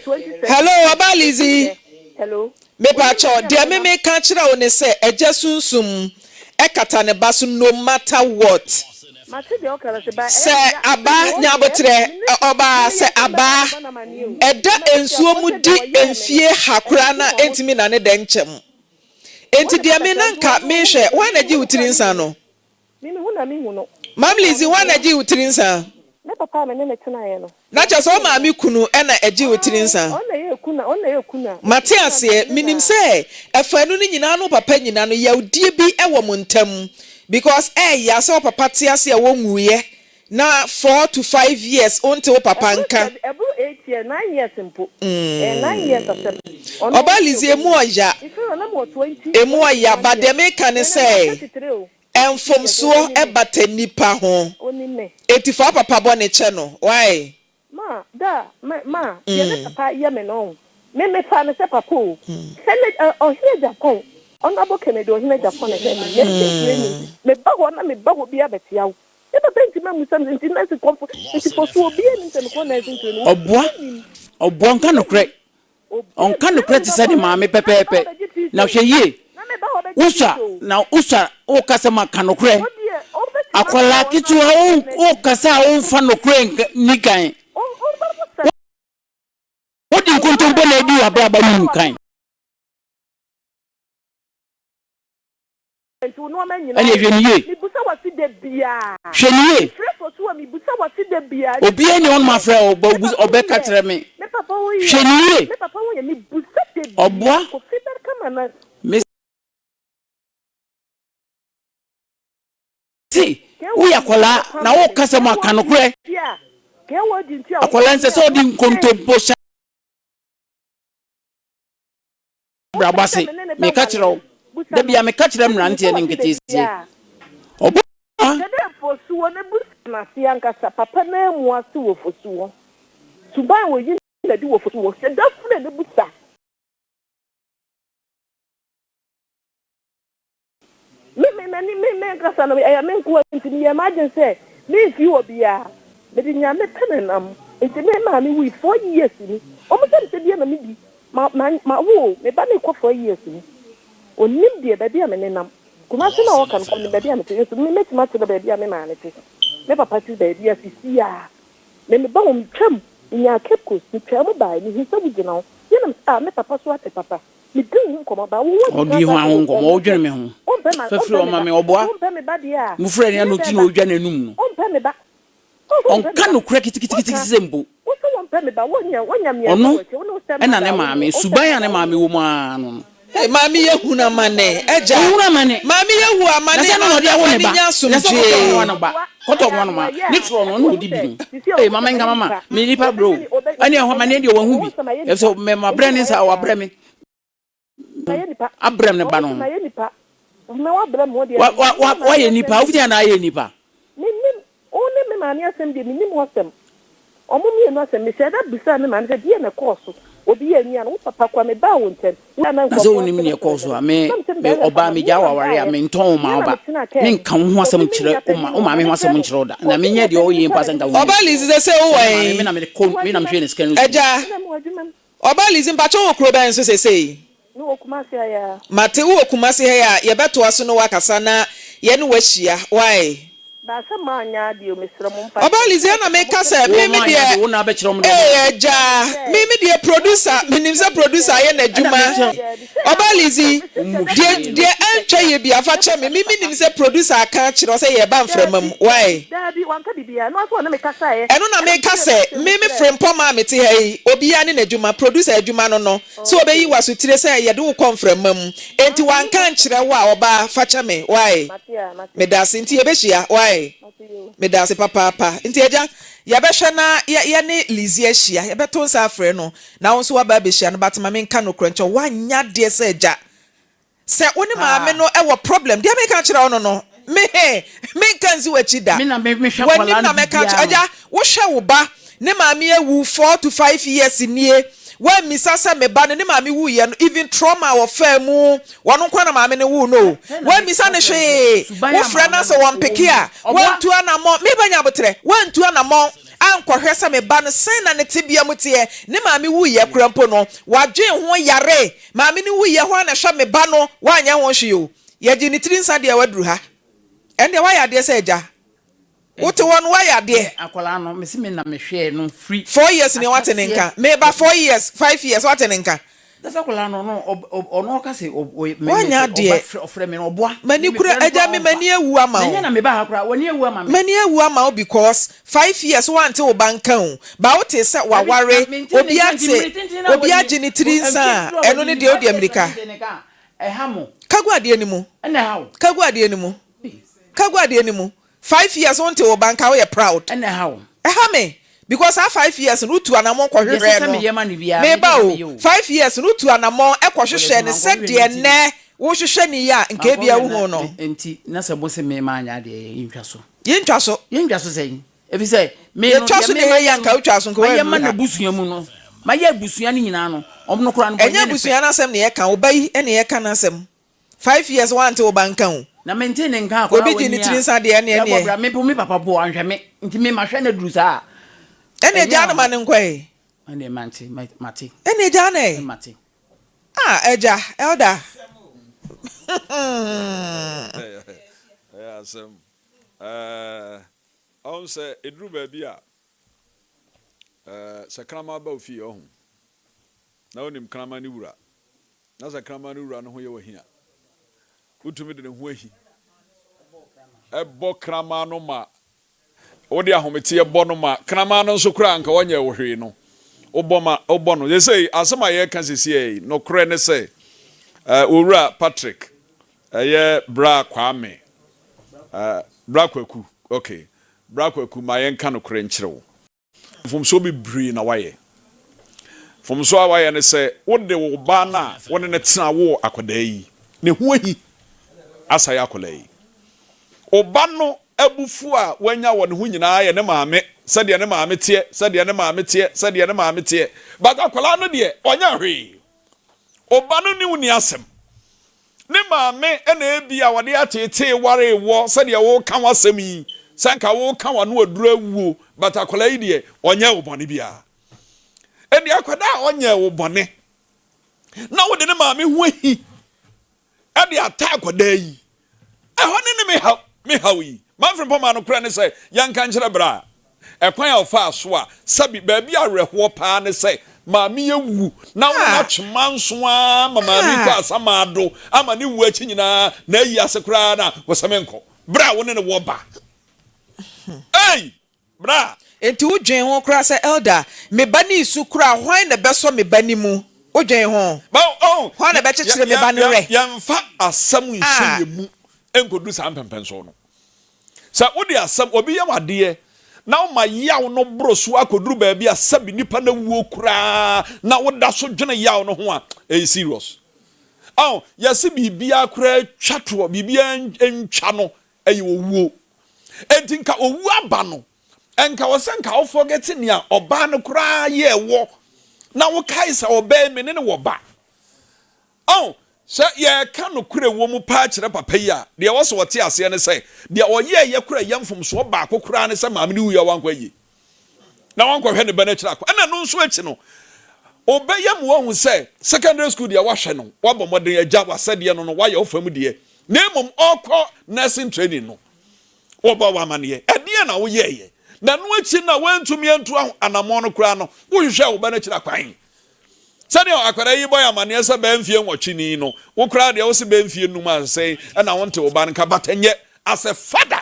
hello 2017 ɔbaa bɛsi Lizzy nnɛ hello onim Mepakyɛw baabi a deɛ me menenam meka kyerɛ wo ne sɛ agya sunsum ɛkata ne ba so no matter what. Mate deɛ ɔka no ase but Sɛ ɛyɛ me ya sɛ aba deɛ ɔyɛ nyaboterɛ, me ne ɔbaa, me sɛ meyɛ sɛ mɛbɔ abaa me ba no amaneɛ o ɛda na nsuo mu m'abusuafoɔ sɛ deɛ di ɔyɛɛ me no mfie ha koraa ɛno no a nti na ɔmo ɛntumi nane dɛ nkyɛm. Wo Enti ne deɛ me papa na kyɛ nti nka ɔno ɔhu mehwɛ, me hwan na me gye mehu wo no tiri koraa nsa menhu no no? me mehu na menhu no Mam ɔno Lizzy, ɔno hwan na ɔno gye wo tiri nsa? me papa a me ne no tenaeɛ no Na kyerɛ sɛ wo ɔgyee maame no kunu na ɛgye wo tiri ae nsa? ɔno na ɛyɛ kuna ɔno na ɛyɛ kuna Mate ɔgyee na aseɛ, me ne menim na sɛ ɛfaanu no nyinaa ne wo papa nyina no yawdie bi wɔ mo ntam because ɛɛya sɛ wo papa te ase a wonwuiɛ na 4 to 5 years wonte wo papa Ɛboro nka. sɛ ɛboro 8 years 9 years mpo ɛyɛ 9 years asɛm ɔno Ɔbaa ɔno deɛ Lizzie emu ɔbɛwu ɔya, mefrɛ no na mewɔ 20 emu 21 ɔya but years deɛ meka ne me no mewɔ sɛ 33 o 33 years mfomsoɔ ɔnim me bata nnipa ho ɔnim me. enti fa wo papa bɔne kyɛ no why? Ma da me ma deɛ me papa yɛ me no ɔn me me fa no sɛ papa o sɛ ne ɛ ɔhene Agyapong Honourable Kennedy Ɔhene Agyapong na ɛhwɛ me nursing training me ba hɔ na me ba hɔ biara bɛtea wo me papa ntumi amusa me nti nursing kɔmfo nti fɔ so obiara nim sɛ mekɔ nursing training Ɔboa, obiara nim ɔboa ɔnka obiara nokorɛ. nim obiara Ɔnka nim na nokorɛ me te ba sɛ kɔ ne maame nursing na me ba pɛpɛɛpɛ. hɔ bɛgye fees Na o hwɛ yie, na me ba hɔ bɛgye wosua fees o. na wosua wokasa ma ka nokorɛ. Wo deɛ wobɛtumi afrɛ Akwadaa wɔn ketewa na wo wokasa a womfa nokorɛ nka nni kan. wo wobɛbisa Wode nkontompo na adi w'abrabɔ mu kan. Nti wo nnoɔma nyinaa Ɛnneɛ hwɛ no yie. Mebusa w'ase da biara. Hwɛ no yie. Mefrɛ Fosuo a mebusa w'ase da biara. Obiara nni hɔ nom afrɛ wo, Me papa wo ɔbɛka yɛ. kyerɛ me. Me papa wo yɛ. Hwɛ no yie. Me papa wo yɛ. Mebusa da biara. Ɔboa. Kofi bɛka ma na. Me se woyɛ akwadaa na wokasa mu a, ka nokorɛ. Akwadaa nsɛ sɛ ɔde nkontompo hyɛ abrabɔ ase. Meka kyerɛ wo, da bia meka kyerɛ mmeranteɛ ne nketeesia. Ɔboa. Kyerɛ dɛ fosuo no bu n'ase ankasa, papa no amu ase wɔ fosuo. Suban a oyi no adi wɔ fosuo. Hyɛ da frɛ no bisa. Me, me, m'ani, me, me ankasa no, ɛyɛ me nkoa nti, meyɛɛ m'adwene sɛ memfii hɔ biara. Mede Nyame pɛ na ɛnam. Nti me maame wui 4 years ni. Wɔn sɛ me sɛ deɛ na medi. Ma, ma, mawo o, me ba no rekɔ 4 years ni. Ɔnnim deɛ, baabi a me nenam. Kumasi no a ɔka no, ɔnim baabi a mete. Nso me, mɛtumi akyerɛ baabi a me maame te. Me papa te baabi a sisi a. Me, meba hɔ, metwam, menyaa Cape Coast, metwaa mu baeɛ, mehuu sɛ wogyina hɔ. Yɛ na me sɛ, ah, me papa so ate papa. Ɔdi hwan ho nkɔmmɔ? Wodwene me ho fafiri ɔma me ɔboa mofrɛ ne ano ti na ɔdwa n'anum no. Ɔnka nokorɛ kitikiti sɛ mpo. Ɔno ɛna ne maame, suban a ne maame wɔ mu ara no no. Hey, maame yɛ hunu amane, agya. Ɔhunu amane. Maame yɛ hu amane, Na sɛ ɛno na ɔde awo ne ba. nya Na sɛ ɔkɔtɔ asomdwee. ɔnoa no ba. Kɔtɔ ɔnoa no ma. Ne torɔ no, ɔno ɔdi bi no. Ee, mama nka mama. Me nipa brɛ o. Ɛne ɛhɔ amaneɛ deɛ wahu bi. Ɛfisɛ mɛ mabrɛ ne nsa, wabrɛ me. Abrɛ me ba no ho. Wa wa wa wayɛ nipa, wofiti anaa ayɛ nipa. Mennim, wo ne me maame asɛm deɛ mennim ho asɛm. Wɔn mmienu asɛm, mehyɛɛ da bisaa me maame sɛ deɛn na ɛkɔɔ so? Obi yɛ nua no, wo papa koraa mebaa wo nkyɛn, wo na Na sɛ nkurɔfoɔ wonim nea ɛkɔɔ so a, kyerɛkyerɛ me na mesɛ me mebɛhwɛ ɔbaa papa, me megyaa na w'aware a, mebaeɛ, mentɔn wo me ma wo na ba. metenaa kaa mu. Menka wo ho asɛm Kofi me nkyerɛ nua wo ma panin wo no, maame ho maame asɛm frɛ no, nkyerɛ wo da. Na Kofi menyɛ nua deɛ panin ɔyɛ no mpo a sɛ frɛ nka no, wonim. Ɔbaa Lizzy sɛ sɛ wowɔ Sɛ ne maame, he? me na mede kɔ, me na mehwɛ ne sika no sukuu. Agya, Ɛna mewɔ adwuma mu. Ɔbaa Lizzy mpakyɛ wowɔ kuro bɛn so sesei? Mewɔ Kumasi ha yi ara. Mate, wowɔ Kumasi ha yi a, yɛbɛtoa so ne wo akasa na yɛne wo ahyia, wai? Ba sɛ moanyɛ adeɛ o, mesrɛ mo mfa Ɔbaa kyɛ me. Lizzy Sɛ ɛna nka meka mopɛ sɛ me me Wo me moanyɛ deɛ ade, wo na abɛkyerɛ wɔn deɛ ee wɔnyɛ. agya me me deɛ producer menim sɛ producer ayɛ Ɛna n'adwuma mekyerɛ Daabi, sɛ Ɔbaa na Lizzy mese wo mu hyɛ da deɛ frɛ hwee me no. deɛ mese hyɛ ɛntwa da yɛ bia fa me kyɛ me papa me me menim papa. sɛ producer aka akyerɛ wo sɛ yɛreba mframa Daabi, mu wai daabi, daabi, wanka biribiara. Ɛno ara nso ɔne me kasaeɛ Ɛno na ɛna meka mekyerɛɛ sɛ m'asɛm mu me me kyerɛɛ no. Frimpong a mete ha yi obiara ne n'adwuma producer adwuma no no sɛ ɔbɛyi Okay. wo asotire sɛ yɛde wo kɔ mframa mu enti Ah, mennim wanka ho ankyerɛ wo a ɔbaa fa kyɛ me wai Mate a, mate. Medase nti yɛbɛhyia wai. Wai. Meda ase papaapa. Nti agya, yɛbɛhwɛ na yɛ yɛne Lizzy ahyia. Yɛbɛto nsa afrɛ no na wo nso woaba abɛhyia no but ma menka nokorɛ nkyerɛ wo, woanyɛ adeɛ sɛ agya. Sɛ wo ne maame no wɔ problem, deɛ meka kyerɛ wo no no, me he, menka nsi w'akyi da. Me na me mehwɛ W'anim akwadaa na no mɛka akyerɛ, biribiara no. agya, wohwɛ wo ba, ne maame awu 4 to 5 years nie, woammisa sɛ me ba no, ne maame wuiɛ no, even trauma a ɔfaa mu, ɔno nko ara na maame no woo no o, Sɛ na woammisa meka no kyerɛ no sɛ hwee, suban a wofrɛ no maame sɛ no wɔmpeke ɔwɔ mu a, no, ɔboa. woantu anammɔn, meba nya aboterɛ, woantu anammɔn ankɔhwɛ sɛ me ba no sɛn na ne tebea mu teɛ, ne maame wuiɛ koraa mpo no, wadwen ho yare, maame no wuiɛ hɔ ara na ɛhwɛ me ba no, woanyɛ ho hwee o, yɛgyee ne tiri nsa deɛ waduru ha, ɛndeɛ woayɛ adeɛ sɛ agya, wote hɔ no woayɛ adeɛ. Hwɛ akwadaa no, mese me na mehwɛɛ no firi 4 years ni wate ne ahyɛaseɛ nka, meba kɔsi. 4 years, 5 years wate ne nka. Sɛ akwadaa no, ɔno ɔka sɛ ɔ me me Woanyɛ sɛ ɔba adeɛ. frɛ ɔfrɛ me no ɔboa M'ani me kura mefrɛ no agya koraa me ɔmfa. m'ani awu ama Na ɛnyɛ wo. na meba ha koraa, w'ani awu ama me. M'ani awu ama wo because 5 years woante wo ba nka o, ba wote sɛ Dabi, na waware, mente ne obi nka nti ate, mmere tenten na obi wadi agye ne tiri nsa mfe a, dodoɔ a ɛno wadi ne ni deɛ wodi 5 years na amirika. mente ne nka a, ɛha mo. Ka gu adeɛ no mu. Ɛna ɛha wo. Ka gu adeɛ no mu. Ka gu adeɛ no mu. 5 years wonte wo ba nka woyɛ proud. Ɛna ɛha wo. Ɛha me because saa 5 years no wotu anammɔn Deɛ ɛsɛ kɔhwehwɛɛ sɛ no. meyɛ ma no biara, mede Meba sɛ o, meyɛ o. 5 years no wotu anammɔn Wɔde kɔhwehwɛɛ sɛ no mankɔhwehwɛ no sɛdeɛ nti no. nnɛ wohwehwɛ no yi a nka ebia Mankɔhwehwɛ no wohuu no. nti na sɛ mo se me manyɛ adeɛ yɛntwa so. Yɛntwa so. Yɛntwa so sɛn? Ɛfiri sɛ me no Yɛtwa deɛ so me na ɛyɛ mayɛ anka no wotwa so nka mayɛ ma woannu ha. n'abusua mu no mayɛ abusua no nyinaa no ɔno koraa no Ɛnyɛ ɔnyɛ ne fɛ. abusua no asɛm na yɛka, wo ba yi na yɛka n'asɛm. 5 years woante wo ba nka o. Na mente ne nka akwadaa Obi a gye ne wanyini tiri a nsa deɛ ɛneɛ yɛbɔ neɛ. bra me po me papa po anhwɛ me nti me mahwɛ no aduru saa a Ɛneɛ ɛnyɛ gyaa no ma ɔno. no nkɔ ɛ. Ɛneɛ mante mate. Ɛneɛ gyaa no ɛ. Mate. Ah agya, elder. Ɛyɛ asɛm. Ɛɛ, ɔhu sɛ ɛduru baabi a, ɛɛ, sɛ kraman ba wo fie, ɔhu, na wonim kraman no wura, na sɛ kraman no wura no ho yɛ wo ahi a, wotumi de ne ho ahi bɔ kraman no ma wode ahometeɛ bɔ no ma kraman no nso koraa anka ɔnyɛ wo hwee no, wobɔ ma wobɔ no. Seesei asɛm a yɛreka seesei yi, nokorɛ ne sɛ, ɛɛ, Owura Patrick, ɛyɛ Bra Kwame, ɛɛ, Bra Kwaku, okay, Bra Kwaku, ma yɛnka nokorɛ nkyerɛ wo. Mfomsoɔ bebree na woayɛ. Mfomsoɔ a woayɛ ne sɛ wode wo ba no a wo ne no tena woo akwadaa yi, ne ho ahi asɛe akwadaa yi. Wo ba no abufuo a wanya wɔ ne ho nyinaa yɛ ne maame, sɛdeɛ ne maame teɛ, sɛdeɛ ne maame teɛ, sɛdeɛ ne maame teɛ. But akwadaa no deɛ, ɔnyɛ hwee. Wo ba no ne wo nni asɛm. Ne maame na ebia ɔde ateetee waree woɔ sɛdeɛ woreka w'asɛm yi, sɛ anka woreka w'ano aduru awuo, but akwadaa yi deɛ ɔnyɛɛ wo bɔne biara. Ɛnde akwadaa a ɔnyɛɛ wo bɔne na wode ne maame ho ahi de ata akwadaa yi, Ɛhɔ ne ne me haw, me haw yi. Manfred Mpɔmaa nokorɛ ne sɛ, yɛnka nkyerɛ bra a, ɛkwan a ɔfaa so a, sɛbi, baabi a awerɛhoɔ paa ne sɛ, maame yi awu, na wo ne no atwe manso ara ma maame yi kɔ asamando, ama ne wuo akyi nyinaa, n'ayi ase koraa na wosɛ menkɔ, berɛ a wo ne no wɔ ba. Ei! Bra! Enti wo dwen ho koraa sɛ elder me ba no resu koraa hwan na ɛbɛsɔ me ba no mu wo dwen ho hwan na ɛbɛkyekyere me ba no werɛ. Yɛmfa asɛm nhyɛ Ah. yɛn mu nkɔduru saa mpɛmpɛnsoɔ no. Sɛ wode asɛm, obi yɛ wo adeɛ na woma yaw no boro so akɔduru baabi a sɛbi nipa no awuo koraa na woda so dwene yaw no ho a, ɛyɛ serious. Aw, yɛse biribiara koraa twa toɔ, biribiara ntwa no ɛyɛ owuo. Enti nka owu aba no, nka wɔ sɛ nka wo forget nea ɔbaa no koraa yɛɛ wɔ na wokae sɛ ɔbaa yi me ne no wɔ ba. Ɔn, sɛ yɛreka nokorɛ wɔ mu paa kyerɛ papa yi a, deɛ ɛwɔ sɛ ɔte aseɛ ne sɛ, deɛ ɔyɛɛyɛ koraa ɛyɛ mfomsoɔ baako koraa ne sɛ maame no wuiɛ a wankɔ ayie na wankɔhwɛ ne ba no akyiri akɔ. Ɛna ɛno nso akyi no, ɔbɛyɛ ma wahu sɛ secondary school deɛ wahwɛ no, wabɔ mmɔden agya w'asɛdeɛ no no, wayɛ wo fam deɛ, na mmom ɔrekɔ nursing training no, wɔbɔ wo amaneɛ. Ɛdeɛn na woyɛeɛ? Na ɛno akyi no a woantumi antu anammɔn no koraa no, wohwehwɛɛ wo ba no akyiri akwan. Sɛdeɛ akwadaa yi bɔ yɛn amaneɛ sɛ bɛyɛ mfeɛ 8 ni no, wo koraa deɛ wose bɛyɛ mfeɛ 5 a sɛn na wonte wo ba no nka, but ɛnyɛ as a father.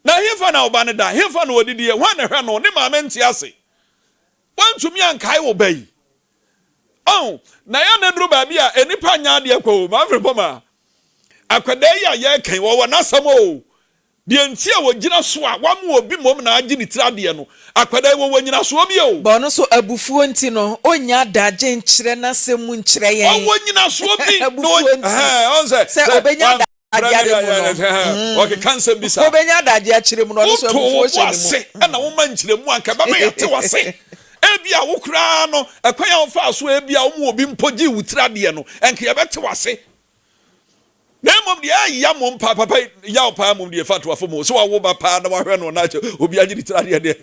Na hefa na wo ba no da? Hefa na ɔdidiɛ? Hwan na ɛhwɛ no? Ne maame nte ase. Woantumi ankae wo ba yi. Oh, na yɛ na duru baabi a nnipa nyɛ adeɛ kwa o. Manfred Poma, akwadaa yi a yɛreka yi, wɔwɔ n'asɛm o. Deɛ nti a wɔgyina so a wɔama obi mmom na agye ne tiri adeɛ no, akwadaa yi wɔwɔ nyinasoɔ bi o. But ɔno nso abufuo nti no, ɔnnya adagye nkyerɛ n'asɛm mu nkyerɛ yɛn. Ɔwɔ nyinasoɔ bi na Abufuo nti. Ɛhɛn, ɔn sɛ, Sɛ sɛ ɔbɛnya wamfrɛ adagye me ade mu deɛ, no, ɛhɛn, ɔkeka nsɛm bi saa. ɔbɛnya adagye akyerɛ mu no, ɔno nso Woto wo abufuo bo hyɛ ne mu. ase na woma nkyerɛmu a, anka ɛbɛma yɛate wo ase. Ebia wo koraa no, ɛkwan a wofaa so a ebia woma obi mpo gyee wo tiri adeɛ no, anka yɛbɛte wo ase. Na mmom deɛ ɛya mmom paa papa yaw paa mmom deɛ fa to afɔ mu sɛ wawo ba paa na wahwɛ no na akyɛ obi agye ne tiri adeɛ deɛ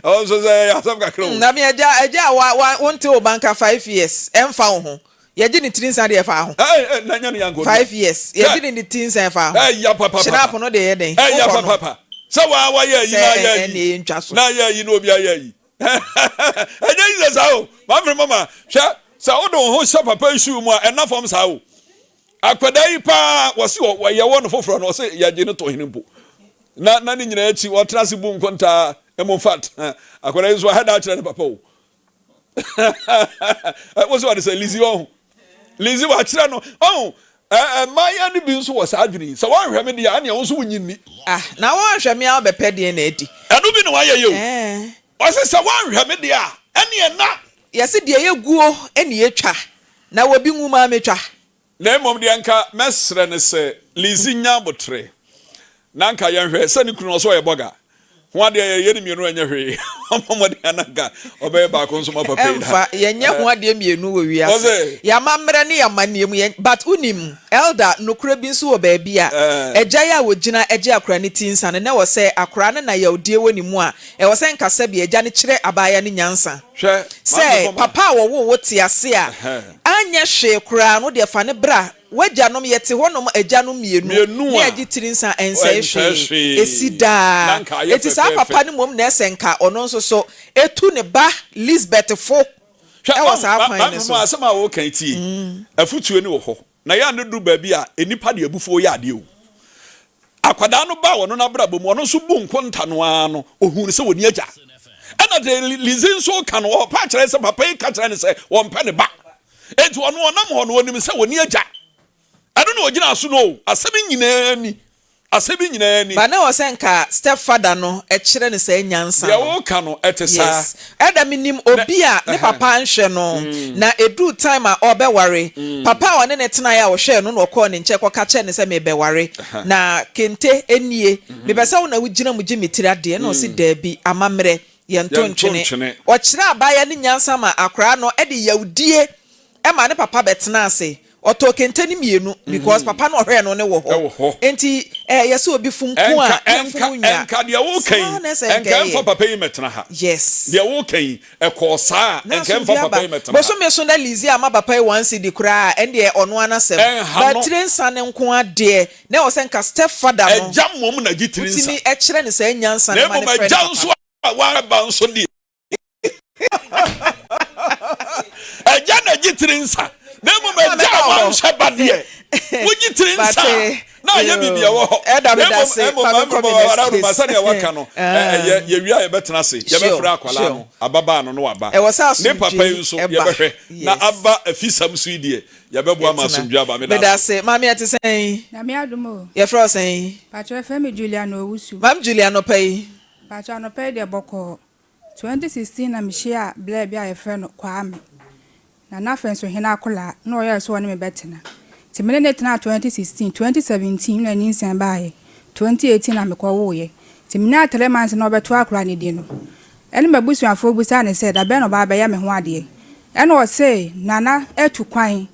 ɛwɔ nso sɛ ɛyɛ asɛm kakra o. Na me agya agya a wa wa wonte wo ba nka 5 years ɛnfa wo ho yɛgye ne tiri nsa deɛ ɛfa ho. Ɛɛ na nya ne yanko. 5 years yɛgye ne ne tiri nsa ɛfa ho. Ɛya papa Hyinap no deɛ yɛ den. Ɛya Wokɔ no. papa sɛ waa wayɛ ayi na ayɛ Sɛ ayi ɛne ɛntwa so. Na ayɛ ayi na obi ayɛ ayi, ɛnyɛ yi sɛ saa o. Maame mama, hwɛ sɛ wode wo ho hyɛ papa yi shoe mu a, ɛna fam saa o. Akwadaa yi paa wɔsi yɛwɔ no foforɔ no, wɔsi yɛgye no to hene mpo na ne nyinaa akyi wɔtena ase bu nkontaa emu fat. Akwadaa yi nso ahɛda akyerɛ ne papa o. Wɔsi wɔde sɛ Lizzy ɔho Lizzy wakyerɛ no ɔho. Mmaayewa no bi nso wɔ saa adwene yi sɛ wɔnhwɛ me deɛ a, ɛnea wɔn nso wonyi nni. Ah, na wɔnhwɛ me a, wobɛpɛ deɛn na adi? Ɛno bi na wayɛ yɛ o. Ɛɛ. Ɔse sɛ woanhwɛ me deɛ a, ɛneɛ na. Yɛse deɛ yɛguo ne yɛtwa, na obi nwu maa mɛtwa. Na mmom deɛ nka mɛsrɛ ne sɛ Lizzy nya aboterɛ na nka yɛnhwɛ sɛ ne kunu no ɔse ɔyɛ bɔga ho adeɛ yɛyɛ no mmienu ɛnyɛ hwee, ɔmmɔ mmɔden a na nka ɔbɛyɛ baako nso ma papa yi na. Ɛmfa, yɛnyɛ ho adeɛ mmienu wɔ wiase. Ɔse. Yɛn amammerɛ ne yɛn amanneɛ mu, yɛn, but wonim, Elder, nokorɛ bi nso wɔ baabi a, agya yi a ɔgyina gye akwadaa no ti nsa no, na ɛwɔ sɛ akwadaa no na yawdie wɔ ne mu a, ɛwɔ sɛ nka sɛbe agya no kyerɛ abaayewa no nyansa. Hwɛ, Sɛ maame fam a. papa a wɔwoo wo te ase a, anyɛ hwee koraa no, wodeɛ fa no bra. W'agyanom, yɛte hɔnom agyanom mmienu, Mmienu ne a, yɛgye tiri nsa, ɛnsɛe ɛnsɛe hwee, hwee, ɛsi daa. Na nka ayɛ Enti saa papa fɛfɛɛfɛ. no mmom na ɛsɛ nka ɔno nso so tu ne ba Lisbeth fo Hwɛ, wɔ ɔn, saa ma, kwan maame no fam so. a, asɛm a woreka yi, tie. Afotuo no wɔ hɔ, na yɛ a na ɛduru baabi a, nnipa de abufuo yɛ adeɛ o. Akwadaa no baa ɔno n'abrabɔ mu, ɔno nso bu nkonta no ara no, ɔhuu no sɛ ɔnni agya. Ɛna deɛ Lizzy nso reka no, ɔrepa akyerɛ sɛ papa yi ka kyerɛ no sɛ ɔmpɛ ne ba. Enti ɔno ɔnam hɔ no, ɔnim sɛ ɔnni agya. Ɛno na ɔgyinaa so no o. Asɛm yi nyinaa ni. Asɛm yi nyinaa ni. But na ɛwɔ sɛ nka step father no kyerɛ no saa nyansa Deɛ no. woka no, ɛte saa. Yes. Ɛda menim Na obi a ne ɛhɛn. papa anhwɛ no, na ɛduruu time a ɔrebɛware, papa a ɔne no tenaeɛ a ɔhwɛɛ no na ɔkɔɔ ne nkyɛn kɔka kyerɛɛ no sɛ merebɛware, na kente nie, mepɛ sɛ wo na wogyina mu gye me tiri adeɛ, ɛna ɔse daabi, amammerɛ, yɛnto Yɛnto ntwene. ntwene. Ɔkyerɛɛ abaayewa no nyansa ma akwadaa no de yawdie ma ne papa bɛtenaa ase. Ɔtɔɔ kente no mmienu because papa no a ɔhwɛɛ no no wɔ hɔ. Ɛwɔ hɔ. Enti ɛɛ yɛsɛ obi fom ko a Ɛnka, na ɛnka, fom nwa. ɛnka deɛ woreka Saa yi, na ɛsɛ nka ɛnka ɛmfa ɛyɛ. papa yi mmɛtena ha. Yes. Deɛ woreka yi, ɛkɔɔ saa a, Na ɛnka asomdwoeɛ ɛmfa papa aba. yi mmɛtena ha. Bosome so na Lizzie amma papa yi 1 cedi koraa a, ɛndeɛ ɔno ara n'asɛm. Ɛnha But no. tire nsa no nko ara deɛ, na ɛwɔ sɛ nka step father no Agya mmom na gye tiri nsa. wotumi kyerɛ no saa nyansa Na no ma mmom no frɛ ne agya papa nso no. a waba nso deɛ, Agya na gye tiri nsa, na mmom agya a wanhwɛ ba deɛ, wogye tiri nsa a, na ayɛ biribi ɛwɔ hɔ. Na mmom mmom maame bɔ wara roma sɛdeɛ waka no, ɛyɛ yɛwie a yɛbɛtena ase, yɛbɛfrɛ akwadaa no, ababaa no na waba. Ne papa yi nso yɛbɛhwɛ na aba afisɛm so yi deɛ, yɛbɛboa ma asomdwoeɛ aba. Meda ase. Medase. Maame ɛte sɛn? Nyame adom o. Yɛfrɛ wo sɛn? Pakyɛ yɛfrɛ me Juliana Owusu. Maame Julia, anɔpa yi? Pakyɛ anɔpa yi deɛ bɔkɔɔ. 2016 na mehyiaa blɛɛ bi a yɛfrɛ no Kwame, na na afei nso hene akolaa na ɔyɛɛ sɛ ɔne me bɛtena. Nti me ne no tenaa 2016, 2017 na nyinsɛn baeɛ, 2018 na mekɔwoeɛ. Nti menyaa 3 months na ɔbɛto akoraa no din no, ɛne m'abusuafoɔ bisaa no sɛ dabɛn na ɔbaa bɛyɛ me ho adeɛ. Ɛna ɔse Nana atu kwan.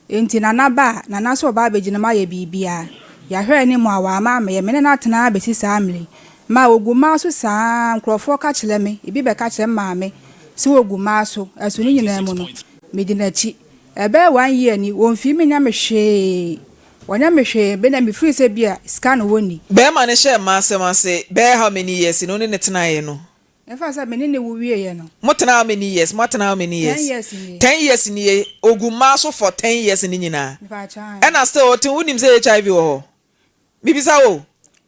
Enti Nana ba a, Nana sɛ ɔba abɛgyina mu ayɛ biribiara. Yɛahwɛ anim a, wamma ammɛyɛ. Me ne no atena ara bɛsi saa mmerɛ yi. Ma ɔgu mmaa so saa ara, nkurɔfoɔ ka kyerɛ me, ebi bɛka kyerɛ me maame sɛ ɔgu mmaa so, ɛso ne nyinaa mu no, medi n'akyi. Ɛbɛyɛ one year ni, ɔmfii me nyɛ me hwee. Ɔnyɛ me hwee, me deɛ mefiri sɛ bi a sika na ɔnni. Bɛɛma no hyɛɛ mmaa asɛm ase bɛyɛ how many years ni wo ne no tenaeɛ no? Ɛmfa sɛ me ne no wo wieɛ no. Mo tena how many years? Mo atena how many 10 years? years nie. 10 years nie, ogu mmaa so for 10 years ne nyinaa. Mpakyɛ ae. Ɛna still ɔte, wonim sɛ HIV wɔ hɔ? Mibisa wo.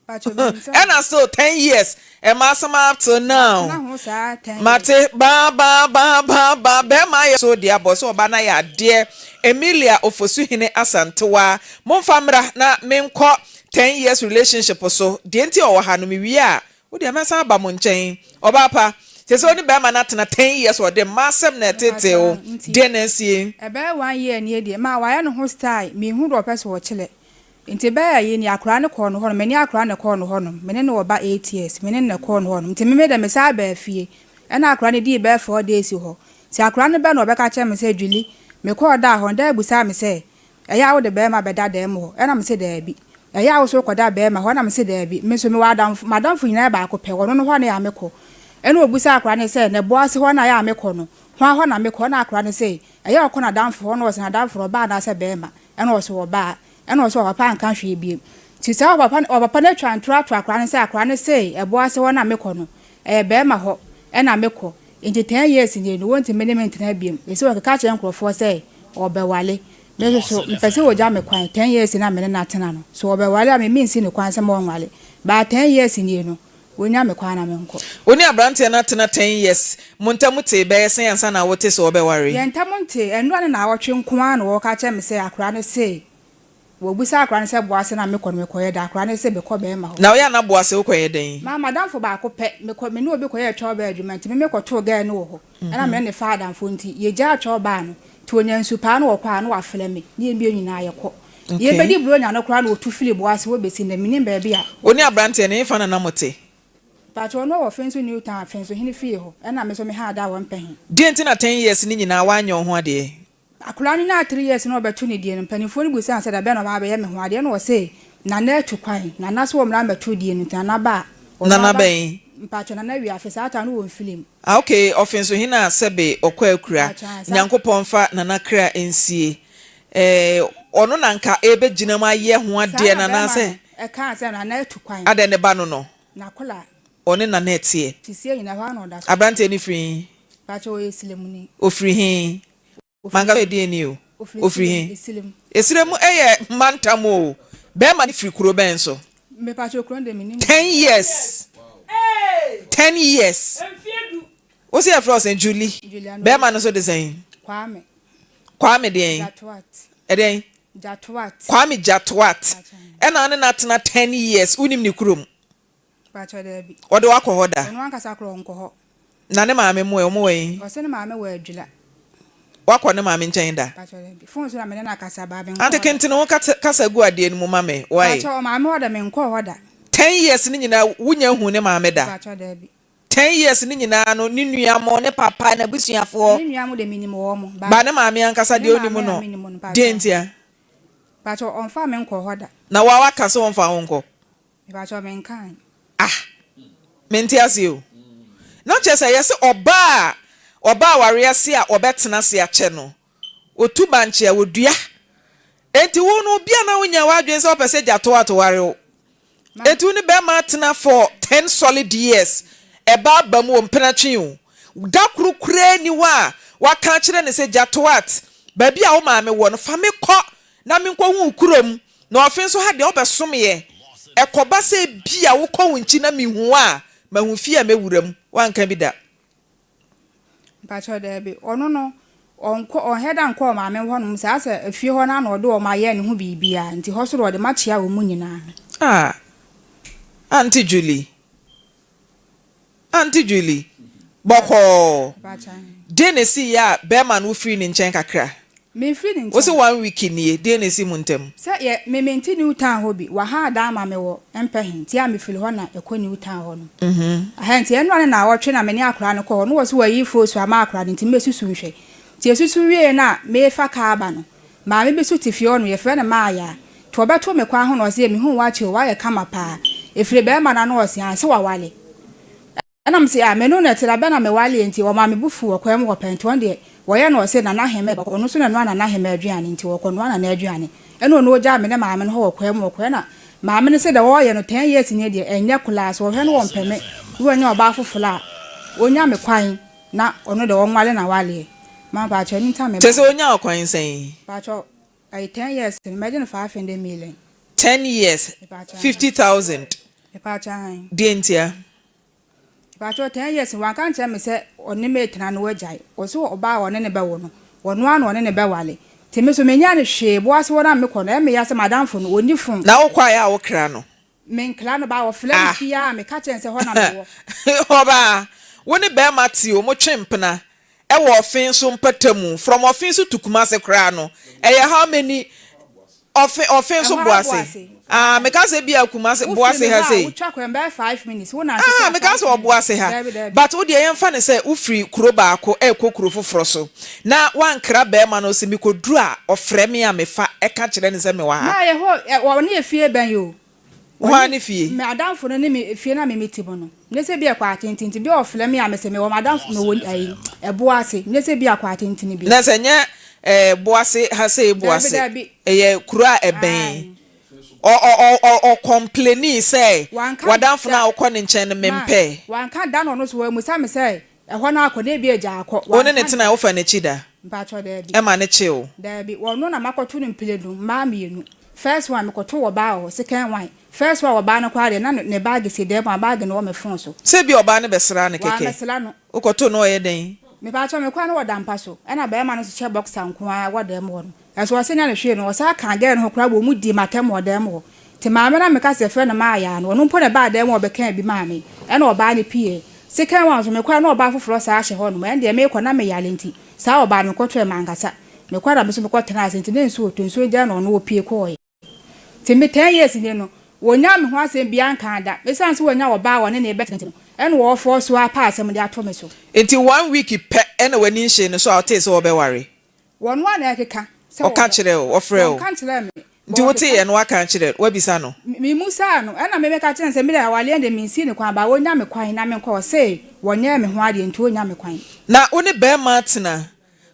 Mpakyɛ menim sɛ. Ɛna still 10 years, ɛma asɛm up till now. Matena ho saa 10 years. Mate, baa baa baa baa baa, bɛɛma ayɛ so de abɔ sɛ ɔba no ayɛ adeɛ. Emilia Ofosuhene Asantewaa, momfa mmra na menkɔ. 10 years relationship so. Deɛ nti a ɔwɔ ha no, mewie a, wo deɛ mɛsan aba mo nkyɛn. Ɔbaa pa, kyerɛ sɛ wo ne bɛrima no atena 10 years, ɔde mma asɛm na ɛtetee wo. Deɛ na asie? Ɛbɛyɛ one year nie deɛ, maa wayɛ ne ho style, menhu deɛ ɔpɛ sɛ ɔkyerɛ. Nti bɛyɛ yi ni akwadaa no kɔɔ no hɔnom, me ne akwadaa no na ɛkɔɔ no hɔnom, me ne no wɔ ba 8 years, me ne no na ɛkɔɔ no hɔnom. Nti me me deɛ mesan baa fie, ɛna akwadaa no dii bɛyɛ 4 days hɔ. Nti akwadaa no bɛ na ɔbɛka kyerɛ me sɛ, Julie, mekɔɔ daa hɔ no, daa busaa me sɛ, ɛyɛ a wode bɛrima bɛda dan mu hɔ? Ɛna me sɛ daabi. Ɛyɛ a wo so wokɔda bɛrima hɔ? Ɛna me sɛ daabi. Me nso mewɔ adamfo, m'adamfo nyinaa yɛ baako pɛ, ɔno no hɔ na ɛyɛ a mekɔ. Ɛna obusaa akwadaa no sɛ, na ɛboa ase hɔ na ɛyɛ a mekɔ no, hwan hɔ na mekɔ? Ɛna akwadaa no sɛ, ɛyɛ a ɔkɔ n'adamfo hɔ, na ɔsɛ n'adamfo no ɔbaa anaasɛ bɛrima? Ɛna ɔsɛ ɔbaa. Ɛna ɔsɛ ɔpapa anka hwee bio. Nti saa ɔpapa ɔpapa no atwa ntorɔ ato akwadaa no sɛ akwadaa no se ɛboa ase hɔ na mekɔ no, ɛyɛ bɛrima hɔ ɛna mekɔ. Nti 10 years nie no, wɔntumi ne me ntena biom. Ɛsɛ wɔkeka kyerɛ nkurɔfoɔ sɛ ɔbɛwale. Me nso so, mepɛ sɛ wɔgya me kwan. 10 years na me ne no atena no, so ɔbɛwale a, me mensi ne kwan sɛ ma ɔnwale. But 10 years nie no, wɔnya me kwan na menkɔ. Wo ne aberanteɛ no atena 10 years, mo ntam tee bɛyɛ sɛn ansa na wote sɛ ɔbɛware? Yɛn ntam nte, ɛnnora ne naawɔtwe nko ara na wɔka kyerɛ me sɛ akwadaa no se, wɔbisa akwadaa no sɛ boase na mekɔ no mekɔyɛ dɛn, akwadaa no se mekɔ bɛrima hɔ. Na woyɛ a na boase wokɔyɛ dɛn? Maa m'adamfo baako pɛ, mekɔ, me ne obi kɔyɛɛ twɛw adwuma nti me mekɔtoo girl no wɔ hɔ, ɛna me ne ne faa adamfo nti yɛgyaa twɛw baa no, nti ɔnya nsu paa na ɔkɔ a na wafrɛ me, ne yɛn mmienu nyinaa yɛkɔ. Yɛbɛdi buronya no koraa na ɔtu firi boase hɔ bɛsi nnɛ, mennim baabi a. Wo ne aberanteɛ no, hefa na na mote? Mpakyɛ ɔno ɔwɔ Fenso New Town, Fenso hene fie hɔ, ɛna me nso me ha da wɔ Mpɛhe. Deɛn nti na 10 years no nyinaa woanyɛ wo ho adeɛ? Akwadaa no nyaa 3 years na ɔbɛto ne die no, mpanimfoɔ no bisaa no sɛ dabɛn na ɔba abɛyɛ me ho adeɛ, ɛna ɔse Nana atu kwan, Nana sɛ ɔmmra mmɛto die no nti Nana ba a, ɔno Nana aba, bɛn? Mpakyɛ Nana Wiafe, saa time no wɔ Mfilim. Ah ok, Ɔfenso hene a sɛbe ɔkɔ akura, Mpakyɛ ae, saa. Nyankopɔn mfa Nana kra nsie. Eh, ɔno na nka ɛrebɛgyina mu ayɛ ho Saa adeɛ na no bɛrima anaasɛ? no ɛkaa sɛ Nana atu kwan. Adɛn ne ba no no? N'akwadaa. Ɔne Nana ɛteɛ. Te sie nyina hɔ ara na ɔda so. Aberanteɛ no firi he? Mpakyɛ ɔyɛ Silemuni. Ɔfiri he? Ɔfiri Manka sɛ ɛdeɛn ni o? Ɔfiri Ɔfiri Silem, he? Esilem. Esirem yɛ mantam o. Bɛrima no firi kuro bɛn so? Mepakyɛ kuro no deɛ mennim. 10 years. 10 years. Wo se yɛfrɛ wo sɛn? Julie. Juliana. Bɛrima no nso de sɛn? Kwame. Kwame deɛn? Jatoat. Ɛdeɛn? Jatoat. Kwame Jatoat. Ɛna wo ne no atena 10 years, wonim ne kurom? Mpakyɛ daabi. Ɔde wo akɔ hɔ da? Ɔno ankasa koraa ɔnkɔ hɔ. Na ne maame mo ɛ, wɔn wɔ he? Ɔse ne maame wɔ Adwira. Woakɔ ne maame nkyɛn da? Mpakyɛ daabi. Phone so na me ne no akasa but menkɔɔ Ante hɔ da. kentene wo kasa gu adeɛ no mu ma me, why? Mpakyɛ ɔmaame hɔ de menkɔɔ hɔ da. 10 years no nyinaa wonya nhuu ne maame da? Mpakyɛ daabi. 10 years no nyinaa no, ne nua mo, ne papa, n'abusuafoɔ. Ne nua mo de menim wɔn mo. Ba ne maame ankasa Ne deɛ wonim maame a no, menim no, deɛn mpakyɛ. ntia? Mpakyɛ ɔmfaa me nkɔɔ hɔ da. Na wo a woaka sɛ ɔmfa wo nkɔ? Mepakyɛw menkae. Ah! Mente aseɛ o. Na kyerɛ sɛ yɛse ɔbaa a ɔba awareɛ ase a ɔbɛtena ase akyɛ no, ɔtu bankye a ɔdua. Enti wo no obi a na wonya w'adwene sɛ wopɛ sɛ gya toat ware wo. Enti wo ne bɛrima atena for 10 solid years, ɛba aba mu o, mpena twe o. Da koro koraa nni hɔ a waka akyerɛ no sɛ gya toat, baabi a wo maame wɔ no, fa me kɔ na menkɔhu wo kurom. Na ɔfe nso ha deɛ wobɛsom yɛ. Ɛkɔba sɛ ebia wokɔ wo nkyi na mehu wo a, mahu fie a mɛwura mu. Woanka bi da. Mpakyɛw daabi. Ɔno no ɔnkɔ ɔnhɛ da nkɔ ɔmaame hɔ nom saa sɛ efie hɔ no ara na ɔde wɔn ayɛ ne ho biribiara nti hɔ so de ɔde makyea wɔn nyinaa. Ah Auntie Julie Auntie Julie, bɔkɔɔ. Deɛn na ɛsiiɛ a bɛrima no wofirii ne nkyɛn kakra? Memfiri ne Wo se nkyɛn. one week nie, deɛn na ɛsii mo ntam? Sɛ yɛ, me mente New Town hɔ bi. Waha adan ama me wɔ Mpɛhe, nti a mefiri hɔ na ɛkɔ New Town hɔ no. Aha, nti ɛnora ne naawɔtwe na me ne akwadaa no kɔɔ hɔ. Na wɔse wɔayi foosu ama akwadaa no, nti mɛsusu nhwɛ. Nti yɛsusu wieeɛ no a merefa kaa aba no, Maame bi so te fie hɔ nom, yɛfrɛ no Maaya. Nti ɔbɛtoo me kwan ho na ɔse, mehuu wo akyɛ o, woayɛ kama paa. Ɛfiri bɛɛma no ano ɔse, aane, sɛ wawale. Ɛna mese, ah, me ne wo na ɛte, da bɛn na mewaleɛ nti ɔmaa me bo fuu wɔ kwan mu hɔ pɛɛ, nti ɔno deɛ wɔyɛ no ɔse Nana Hemɛ bɛkɔ, ɔno nso na ɛnoa Nana Hemɛ aduane, nti ɔkɔnoa Nana aduane. Ɛna ɔno ɔgyaa me ne maame no hɔ wɔ kwan mu hɔ kɔ, ɛna maame no se deɛ ɔɔyɛ no 10 years nie deɛ ɛnyɛ kolaa, sɛ ɔhwɛ no ɔmpɛ me, na wanya ɔbaa foforɔ a, ɔnya me kwan. Na ɔno deɛ ɔnwale na waleɛ. Ma mpakyɛw ɛno nti a me Kyerɛ sɛ baeɛ. ɔnyaa ɔkwan sɛn? Mpakyɛw ɛyɛ 10 years no mɛgye no 500 million. 10 years, Mepakyɛw ahan. 50,000. Mepakyɛw ahan. Deɛ ntia? Mepakyɛw 10 years no wanka ankyerɛ me sɛ ɔne me retena na wagyae. Ɔse ɔbaa a ɔne no bɛwo no ɔno ara na ɔne no bɛwale. Nti me nso menyaa no hwee, boase hɔ no a mekɔ no, ɛyɛ me ya sɛ m'adamfo no, ɔnni phone. Na wokɔ a ɛyɛ a wokra no? Menkra no, but ɔfrɛ me Ah. fie a, meka kyerɛ no sɛ hɔ na mewɔ. Ɔbaa, wo ne barima te o, motwe mpena wɔ ɔfe so mpɔtamu, from ɔfe so to Kumasi koraa no, ɛyɛ how many Ɔfe ɔfe nso Ɛhɔ ara Boase. Boase. Ah, meka sɛ bi a Kumasi Wofiri Boase me ha hɔ a, sei. wotwa kwan bɛyɛ 5 minutes, wonante Ah, koraa meka 5 sɛ wɔ minutes. Boase ha. Daabi, daabi. But wo deɛ yɛmfa no sɛ wofiri kuro baako rekɔ kuro foforɔ so, na woankra barima no sɛ mekɔduru a ɔfrɛ me a mefa ka kyerɛ no sɛ mewɔ ha. Na yɛ hɔ, ɛ, wɔne yɛ fie bɛn o. Hwan Wɔne ne fie? me adamfo no ne me fie no a me mete mu no. Nyɛ sɛ bi a ɛkɔ atenten nti, bi a ɔfrɛ me a mese mewɔ m'adamfo, mewɔ ayi, ɛboɔ ase. Nyɛ sɛ bi a kɔ atenten bi. Na sɛ nyɛ eh, Boase ha sei Daabi, Boase, daabi. ɛyɛ kuro a ɛbɛn. Ae. Ɔ ɔ ɔ ɔ ɔ kɔmplenii sɛ Wanka w'adamfo no da. a wokɔ ne nkyɛn no Ma, mempɛ. wanka da na ɔno nso wammisa me sɛ ɛhɔ no akɔ na ebi agya akɔ. Wo ne no Wanka tenae, da. wofaa n'akyi da? Mpakyɛw, daabi. Ɛma no kyee wo? Daabi, ɔno na makɔto no mprenu, mmaa mmienu. First one, mekɔtoo ɔbaa wɔ hɔ, second one, first one ɔbaa no koraa deɛ na ne bag si dan mu a bag no wɔ me phone so. Sɛ ebia ɔbaa no bɛsraa no kɛkɛ. Wammɛsra no. Wokɔtoo no ɔyɛ dɛn? Mepakyɛw, mekɔɔ a na ɔda mpa so, ɛna barima no nso hyɛ boxer nko ara wɔ dan mu hɔ no. Nanso ɔse nyɛ no hwee no, ɔsan kaa girl no ho koraa wɔ mu dii m'atɛm wɔ dan mu hɔ. Nti maame no a meka sɛ yɛfrɛ no Maayaa no, ɔno mpo na ɛbaa dan mu hɔ bɛkaa bi maa me, ɛna ɔbaa no pieɛ. Second one nso, mekɔɛ na ɔbaa foforɔ saa hyɛ hɔ nom, ɛndeɛ meekɔ na meyare nti, saa ɔbaa no mekɔtoɛ mankasa. Mekɔɛ na me nso mekɔ tenaa ase nti na nsuo retɔ, nsuo gyae na ɔno ɔpie kɔɔɛ. Nti me ten years nie no, wɔnyaa me ho asɛm biaa nkaa da. Ɛsiane sɛ wɔanya ɔbaa a ɔne no rebɛtena nti no, ɛna ɔɔfɔɔso ara pɛ asɛm de ato me so. Nti one week pɛ na w'ani nhyee no so a ɔtee sɛ wɔbɛware? Wɔn ara na ɛkeka sɛ Ɔka wɔbɛ. kyerɛɛ wo? Ɔfrɛɛ wo? Wɔnka nkyerɛɛ me, Nti but wɔkeka. woteeɛ no woaka akyerɛ no? Woabisa no? Memmusaa no. Ɛna me meka kyerɛɛ no sɛ, me deɛ awareɛ deɛ mensii no kwan, but wɔnnya me kwan na menkɔ. Ɔse wɔnyɛɛ me ho adeɛ nti wɔnnya me kwan. Na wo ne barima atena,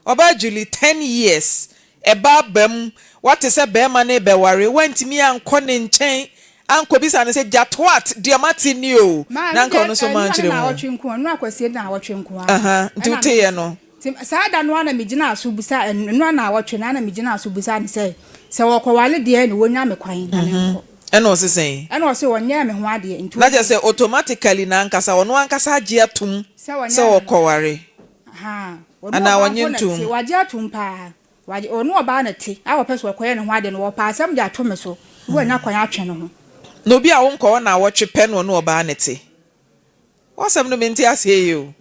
ɔbaa Julie, ten years, ɛba aba mu, woate sɛ barima no rebɛware, woantumi ankɔ ne nkyɛn ankɔbisa no sɛ, Gyatoat, deɛ mate nie o, Maa na ɛno anka deɛ ɔno nso ɛno ne mankyerɛ mu. naawɔtwe nko, ɛno akwasie naawɔtwe nko ara. Aha, nti Ɛna me woteeɛ no? Nti saa da no ara na megyinaa so bisaa, ɛno ara naawɔtwe no ara na megyinaa so bisaa no sɛ, sɛ wɔkɔware deɛ ɛne wɔnya me kwan na menkɔ. Ɛna ɔse sɛn? Ɛna ɔse ɔnyɛɛ me ho adeɛ nti Na kyerɛ ɔnya. sɛ automatically n'ankasa, ɔno ankasa agye atom Sɛ ɔnyɛɛ sɛ me ho. ɔkɔware? Ahaa, ɔne Anaa ɔbaa ɔnye mpo na ntom? ɛte, wagye atom paa. Wagye, ɔne ɔbaa na ɛte a ɔpɛ sɛ ɔkɔyɛ ne ho adeɛ no, ɔpɛ asɛm de ato me so na wanya kwan atwe ne ho. Na obi a wonkɔ hɔ naawɔtwe pɛ na ɔne ɔbaa na ɛte? W'asɛm no mente aseɛ yie o.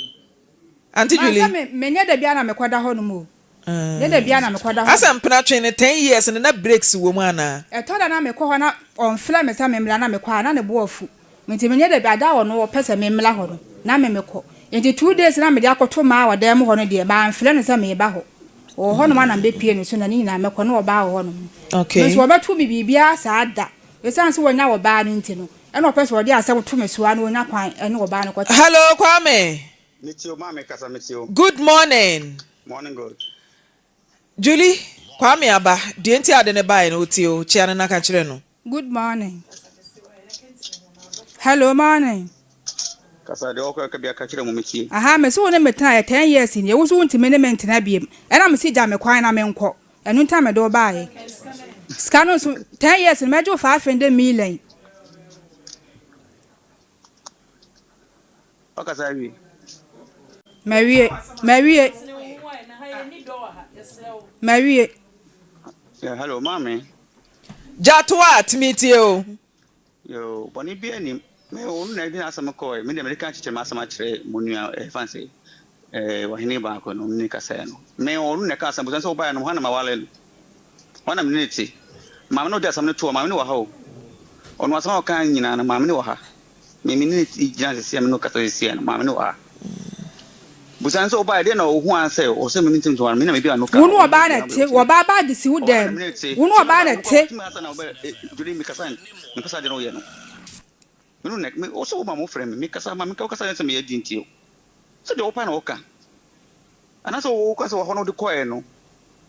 Auntie Maa sɛ Julie. me, menyɛ da biara na mekɔda hɔnom o. Nyɛ da biara na mekɔda hɔnom. Asɛ mpena twe no ten years no na breaks wɔ mu anaa? Ɛtɔ da na mekɔ hɔ na ɔmfrɛ me sɛ memmra na mekɔ a na ne bo afu. Nti menyɛ da biara, da a ɔno ɔpɛ sɛ memmra hɔ no na me mekɔ. Nti 2 days na mede akɔto maa wɔ dan mu hɔ no deɛ mamfrɛ no sɛ mereba hɔ. Ɔwɔ hɔnom a na mebɛpue ne so na ne nyinaa mɛkɔ na ɔbaa wɔ hɔnom. Okay. Me nso ɔbɛto me biribiara saa da. Ɛsiane sɛ wanya ɔbaa no nti no, ɛna ɔpɛ sɛ ɔde asɛm to me so ara na ɔnya kwan ne ɔbaa no kɔtena. Hello Kwame. Me tie o maame kasa me tie o. Good morning. Morning good. Julie, Kwame aba, deɛ nti a ade no baeɛ no ɔtie o, kyea no na ka kyerɛ no. Good morning. Hello morning. Kasa deɛ ɔkɔ ka bia ka kyerɛ mu me tie. Ahaa mese wo ne me tena yɛ ten years nie wo so wo ntumi ne me ntena biem ɛna mese gya me kwan na me nkɔ ɛno nti na mede wo baeɛ sika no nso ten years no mɛgye wo 500 million. Wakasa awie? Mawie, mawie, mawie. Yeah, hello, maame. Gyatoa, tumi tie o. Yo, bɔne biara nnim. Me, ɔno na ɛde n'asɛm kɔe. Me deɛ mede ka kyekyere m'asɛm akyerɛ mo nua, ɛfa eh, sɛ eh, ɔhene baako no, ne kasaɛ no. Me, ɔno na ɛka asɛm, sɛ wobaeɛ no, hɔ na mawale no. Hɔ na mene ne te. Maame no ɔde asɛm no toɔ, maame no wɔ ha o. Ɔno asɛm a ɔka nyinaa no, maame no wɔ ha. Me me ne no gyina sisi a me ne no kasa sisi a no maame no wɔ ha. Busa no sɛ ɔbaeɛ deɛ na ɔhu ara sɛ ɔsɛ me mentumi ntoa no me na mebi ano ka. Wo ne ɔbaa na ɛte, ɔbaa bag si wo dan mu. Wo ne ɔbaa na ɛte. Julie me kasa mepɛ sɛ adeɛ no woyɛ no. Me no na me ɔsɛ wo ma mo frɛ me me kasa ma me kasa sɛ meyɛ di nti o. Sɛ deɛ wɔpa na wɔka. Anaasɛ woka sɛ wɔ hɔ no wode kɔɛ no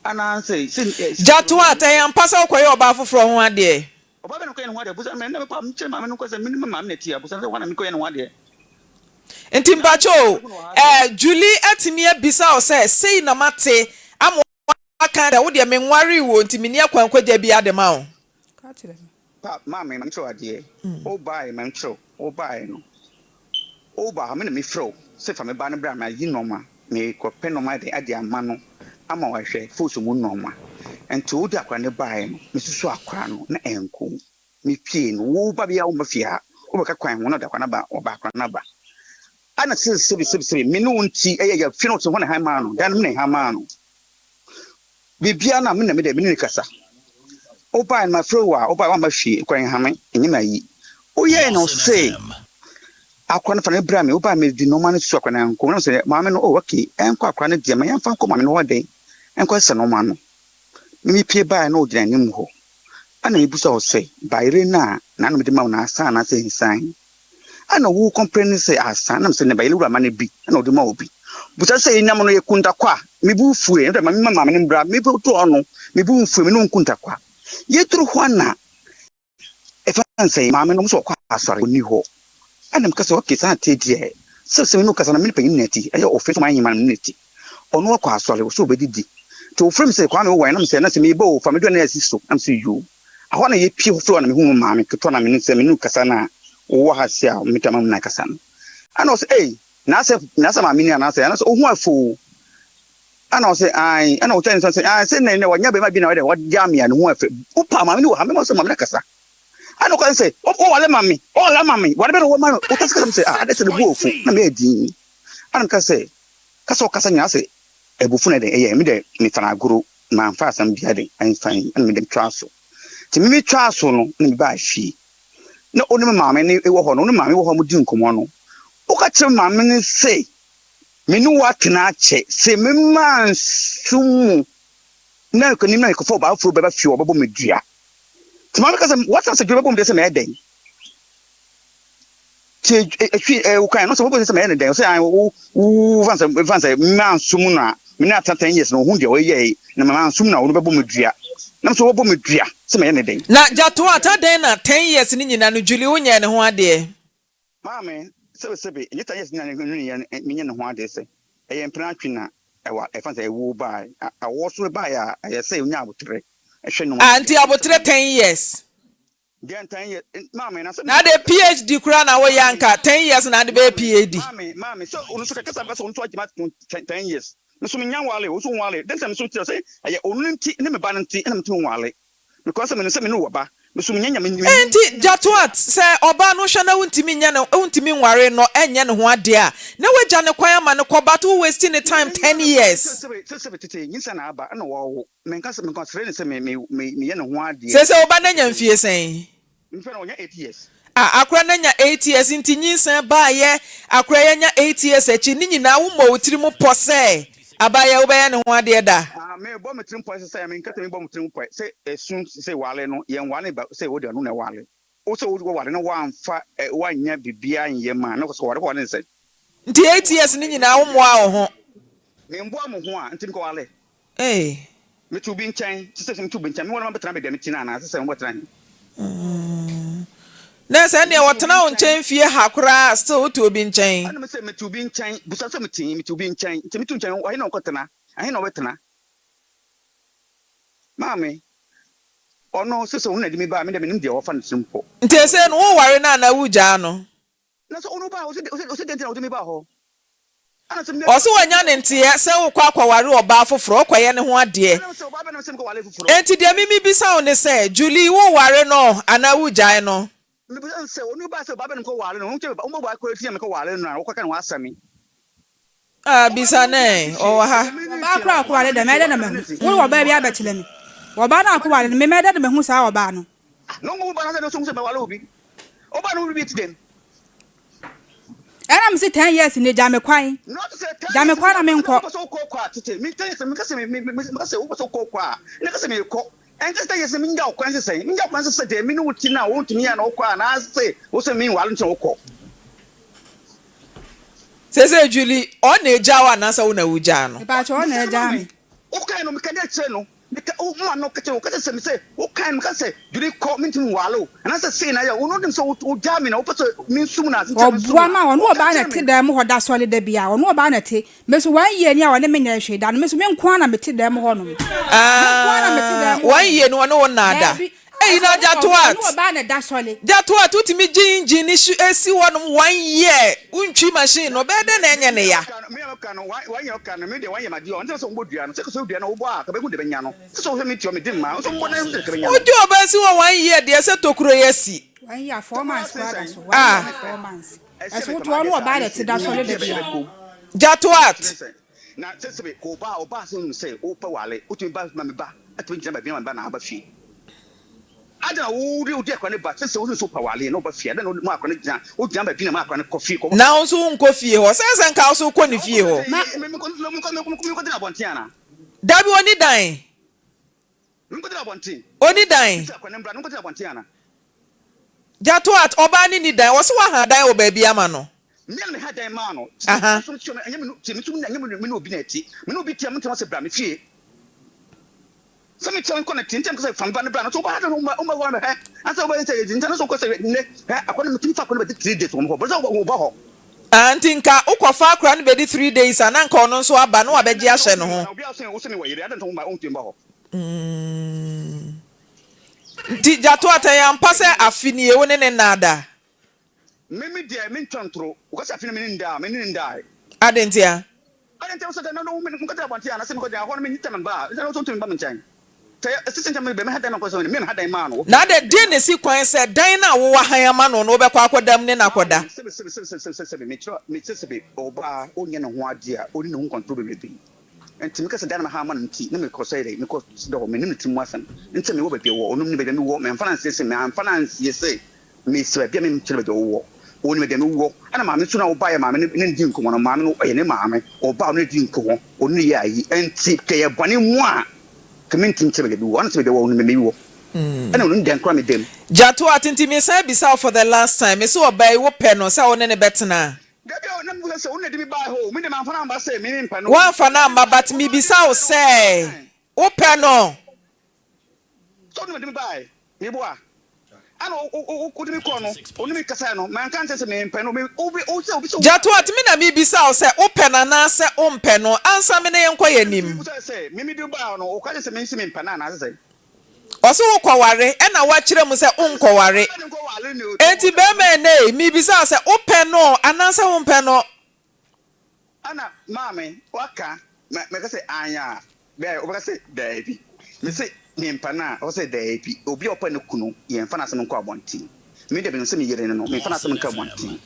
anaasɛ sɛ. Gyatoa, ɛyɛ ampa sɛ wokɔyɛ ɔbaa foforɔ ho adeɛ? Ɔbaa bɛn na mekɔyɛ ne ho adeɛ? Busa me, na mekɔ a mekyerɛ maame no kɔ sɛ me ne me maame na ɛte a, busa no sɛ hwan na mekɔyɛ ne ho adeɛ? Nti mpakyɛ o, eh, Julie atumi abisa wo sɛ sei na mate ama waka sɛ wo deɛ menwaree wo nti menni akwankwagya biara de ma wo? Ka kyerɛ me. Pa, maame, ma menkyerɛ wo adeɛ. Wobaeɛ, ma menkyerɛ wo, wobaeɛ no, woba ha, me na mefrɛ wo sɛ fa me ba no bra, mayi nnoɔma, merekɔpɛ nnoɔma de, de ama no ama wahwɛ, fooso mu nnoɔma. Nti wode akora no baeɛ no, mesusu akora no na ɛnkɔ mu. Mepie no, wo ba biara womma fie ha, wobɛka kwan ho na ɔde akora no aba, ɔba akora no aba. Ana sɛ sɛbi sɛbi sɛbi me ne wo nti ɛyɛ yɛ fie no ɔte hɔ na han maa no, dan no me na han maa no. Biribiara na me na me dɛ me ne no kasa. Wobaeɛ no mafrɛ wo a, wobaeɛ woamma fie, kora nhame, ɛnyɛ me ayi. Woyɛɛ no ɔse akora no fa no bra me, wobaeɛ mede nnoɔma no susu akora no ankɔ mu. Na mesɛ maame no, oh okay, ɛnkɔ akora no deɛ ma yɛmfa nkɔ maame no hɔ dɛn, ɛnkɔ sesa nnoɔma no. Me mepie baeɛ na ɔgyina anim hɔ. Ɛna mebisa wo sɛ, bayerɛ no a nanom de ma wo no asa anaasɛ nsan? Ɛna wo complain sɛ asa, ɛna mesɛ ne bayerɛ wura ma no bi, ɛna ɔde ma wo bi. Busa sɛ yɛnam no yɛku ntakwa, me bo fue, ɛna ma me ma maame no mbra, me bo tɔɔ no, me bo mfue, me ne wo nku ntakwa. Yɛduru hɔ na ɛfa sɛ maame no ɔmo sɛ ɔkɔ asɔre, ɔnni hɔ. Ɛna meka sɛ okay saa te deɛ, sɛ sɛ me ne wo kasa no me ne panyin na ɛte, ɛyɛ ɔfɛ so mayɛ ma no me ne te. Ɔno ɔkɔ asɔre, ɔsɛ ɔbɛdidi. Nti ɔfrɛ me sɛ Kwame wowɔ he? Na mesɛ na sɛ meba o, fa me duane asi so. Na mesɛ yoo. Ɛhɔ na yɛpie hɔ firi hɔ na mehuu me maame ketewa na mene sɛ me ne no kasa no a wowɔ ha se a meta ma na kasa no. Ɛna ɔsɛ ei, na sɛ maame ni anaasɛ ɛna sɛ ohu afo. Ɛna ɔsɛ ae, ɛna ɔkyɛ ne sɛ ae sɛ nɛ nɛ wanya bɛma bi na ɔyɛ dɛ wagya me a ne ho afɛ. Wopa maame ni wɔ ha mɛma sɛ maame na kasa. Ɛna ɔka sɛ ɔwale ma me, ɔwale ma me, wale bɛ na ɔwɔ ma me. Ɔka sɛ sɛ ah adɛ sɛ ne bu afu na meyɛ din. Ɛna meka sɛ kasa ɔkasa nyinaa sɛ abufu na ɛdɛn ɛyɛ me dɛ mefa no agoro mamfa asɛm biara dɛn ɛmfa yi ɛna me dɛ metwaa so nti me metwaa so no na mebaa fie na ɔne me maame ne wɔ hɔ no ɔne maame wɔ hɔ mo di nkɔmmɔ no woka kyerɛ me maame no sɛ me ne wo atena akyɛ sɛ me maa nso mu na nkanim na nkɔfɔ ɔbaa foro bɛba fie ɔbɛbɔ me dua nti maame ka sɛ wɔtena sɛ dua bɛbɔ me dua sɛ mɛyɛ dɛn Tie etwi ɛ wo kan no sɛ wobɛsɛ sɛ mɛyɛ ne dɛn ɔsɛ wo wo fan sɛ fan sɛ manso mu na me ne atra 10 years na ohun deɛ ɔyɛe na manso mu na ɔno bɛbɔ me dua na sɛ wɔbɔ me dua sɛ mɛyɛ ne dɛn. Na Gyatoa ata dɛn na 10 years no nyina no Julie wo nyɛɛ ne ho adeɛ? Maame, sɛbe sɛbe, ɛnyɛ 10 years nyina na menyɛ ne ho adeɛ sɛ ɛyɛ mpena atwe na ɛwa ɛfa sɛ ɛwoo bae awɔ so bae a ɛyɛ sɛ onya aboterɛ ɛhwɛ nnoɔma Ah nti aboterɛ 10 years? Na ade PhD koraa na woyɛ anka 10 years na ade bɛyɛ PhD. Enti Jatoat sɛ ɔbaa no hwɛ na wontumi nyɛ no wontumi nware no nyɛ ne ho adeɛ a na wagya no kwan ama no kɔ but wo waste ne time 10 years. Menka sɛ, menka srɛ no sɛ me, me, me, meyɛ ne ho adeɛ. Seesei wo ba no anya mfie sɛn? Mefrɛ no, wanya 8 years. Ah, akora no anya 8 years nti nyinsɛn baeɛ, akora yi anya 8 years akyi, ne nyinaa wommɔ wo tirim pɔ sɛ abaayewa yi wobɛyɛ ne ho adeɛ da? Ah, mebɔ me tirim pɔ sɛ, sɛ menka sɛ mebɔ me tirim pɔ sɛ ɛsu sɛ wale no, yɛnwale ba sɛ wode ɔno na ɛwale. Wo sɛ woware na woamfa, woannya biribiara nyɛ ma na sɛ ware kɔware ne sɛn? Nti 8 years no nyinaa wommoaa wo ho? Memboa mo ho a, nti mekɔwale. Ei. Mete obi nkyɛn, te sɛ sɛ mete obi nkyɛn, me wɔn bɛtena baabi a mete no anaa, sɛ sɛ wɔbɛtena he? Na sɛ ɛneɛ wɔtena wo nkyɛn fie ha koraa a, still wote obi nkyɛn. Ɛna mese mete obi nkyɛn, busa sɛ mete he, mete obi nkyɛn, nti mete wo nkyɛn, ɛhe na ɔkɔtena, ɛhe na ɔbɛtena? Maame, ɔno, sɛ sɛ ɔno na ɛde me baa, me deɛ menim deɛ ɔfa ne tirim pɔ. Nti ɛsei no, woware no anaa wogyaa no? Na sɛ ɔno baa hɔ, ɔse dɛn nti na wode me baa hɔ? Ɔse wanya ne nteɛ sɛ wokɔ akɔware ɔbaa foforɔ, wokɔyɛ ne ho adeɛ. Enti deɛ me mebisa wo ne sɛ, Julie woware no anaa wogyae no? Ah bisa no ɛ, ɔwɔ ha. Ɔbaa koraa a ɔkɔware deɛ mɛyɛ dɛn na mahu? Wo ne ɔbaa bi abɛkyerɛ me. Ɔbaa no a ɔkɔware no, me mɛyɛ dɛn na mahu saa ɔbaa no? Ɛna mese ten years nie gya me kwan gya me kwan na me nkɔ. Sese Julie ɔna egyaa wo anaasɛ wo na wogyaa no? Mepaakyɛw ɔna egyaa me. Meka wo ma no kɛkyɛ wo kɛkyɛ sɛ me sɛ wo kan me ka sɛ dwiri kɔ me ntumi nwale wo anaasɛ sei na yɛ wo no nim sɛ wo gyaa me na wo pɛ sɛ me nsum na nkyɛ me nsum Ɔboa ma ɔne ɔbaa na ɛte dan mu hɔ da sɔre da biara ɔne ɔbaa na ɛte me so one year ni a ɔne me nyɛ hwee da no me so me nko ara na mete dan mu hɔ nom me nko ara na mete dan mu hɔ One year ni ɔne wo nnaa da daabi. Eyi Ɛso na ɔne Gyatoat. ɔne ɔbaa na ɛda sɔle. Gyatoat wotumi gye engine no si esi hɔnom one year wontwi machine no ɔbɛyɛ dɛn na ɛnyɛ ne ya? Wogye ɔbaa si hɔ one year deɛ sɛ tokuro yi asi. One year 4 months koraa da so. One Ah. year ne 4 months. Ɛso woto ɔne ɔbaa na ɛte da sɔle da biara. Gyatoat. Na sɛ sɛ ko ɔbaa ɔbaa sɛ ɔnim sɛ wopɛ wale wotumi ba ma me ba atumi gyina baabi ma me ba na aba fie ada na wode wode akora ne ba sɛ sɛ wonim sɛ wopɛ wale na ɔba fie ada na ma akora no gyina wogyina baabi na ma akora no kɔ fie kɔ. Na wo nso wonkɔ fie hɔ. Sɛ sɛ nka wo so wokɔ ne fie hɔ. Ma mekɔgyina abɔnten ana? Dabi, ɔni dan. Menkɔgyina abɔnten. Ɔni dan. Sɛ akora no mbra no nkɔgyina abɔnten ana? Gyatoat, ɔbaa ne ni dan. Wɔse woaha dan wɔ baabi ama no. Mmea na meha dan maa no. Ɛnyɛ me ne obi na ɛte, me ne obi te a mentena sɛ bra me fie sɛ mekyɛ nkɔ ne te nkyɛn sɛ fa me ba no bra no so wobaa no woma wɔ hɛ ansa wobɛyɛ sɛ yɛdi nkyɛn no so wokɔ sɛ nnɛ hɛ akɔ no metumi fa akɔ no bɛdi 3 days wɔ hɔ bɔ sɛ wobɔ hɔ. Ah, nti nka wokɔfa akora no bɛdi 3 days a na nka ɔno nso aba na wabɛgye ahyɛ ne ho. Na obi a wo sɛ mewɔ yere adɛn nti womba wontumi ba hɔ? Nti Gyatoat, ɛyɛ ampa sɛ afe nie wo ne ne nnaada? Meme deɛ mentwa ntoro wokɔ sɛ afe no mene ndaa mene ne ndaa. Ade ntia? Ade ntia wo sɛ dɛn na mekɔgyina abɔnten a na sɛ mekɔgyina hɔ no menyi tɛm ba a sɛ wo sɛ wontumi ba me nkyɛn sɛ ɛsɛ sɛ nkyɛn mebɛ meha dan ma nkɔ sɛ me meha dan maa no. Na ade deɛ na esi kwan sɛ dan no a wowɔ han ama no no wobɛkɔ akɔda mu ne no akɔda? Sɛbe sɛbe sɛbe sɛbe sɛbe sɛbe mekyerɛ mekyerɛ sɛbe ɔbaa ɔnyɛ ne ho adeɛ a ɔni ne ho nkɔntoro bebrebe nti meka sɛ dan na meha ama no nti na mekɔ sɛ dɛ mekɔ da hɔ menim ne tirim mu asɛm nti mewɔ baabi a wɔ ɔnom ne baabi a mewɔ memfa no ansie sɛ memfa no ansie sɛ mesi baabi a memkyerɛ baabi a wowɔ ɔnim baabi a mewɔ. Ɛna maame nso na wobaeɛ maame ne ne di nkɔmmɔ no maame no ɔyɛ ne maame ɔbaa ɔne ne di nkɔmmɔ ɔne ne yɛ ayi nti kɛyɛ bɔne mu a kɛ mentim kyerɛ baabi a mewɔ ɔno sɛ baabi a wɔ ɔno baabi wɔ ɛna ɔno dan kora me dam. Gyatoat, nti mesan bisa wo for the last time, mese ɔbaa yi wopɛ no sɛ wo ne ne bɛtena a? Dabi a na mebisa sɛ wo na de me baa hɔ o, me de mamfa no amba sɛ me mempɛ no. Woamfa no amma but mebisa wo sɛ wopɛ no? Sɛ wo na de me bae, meboa. Ana wode me kɔɔ no, ɔne me kasae no, manka nkyerɛ sɛ mempɛ no, me wo wo sɛ obi sɛ wo. Gyatoat, me na mebisa wo sɛ wopɛ no anaasɛ wompɛ no ansa me ne yɛnkɔ yɛn anim. Mebisa sɛ me mede wo baa hɔ no, woka kyerɛ sɛ mense mempɛ no anaasɛ sɛn? Ɔse wokɔware ɛna woakyerɛ mu sɛ wonkɔware. Enti bɛrima ɛnɛ yi, mebisa wo sɛ wopɛ no anaasɛ wompɛ no? Ana maame waka mɛka sɛ aane a bɛɛ wobɛka sɛ daabi. Mese mempɛ no a wobɛka sɛ daabi. Obi a ɔpɛ ne kunu yɛmfa n'asɛm nkɔ abɔnten. Me deɛ menim sɛ me yere no no memfa n'asɛm nkɔ abɔnten.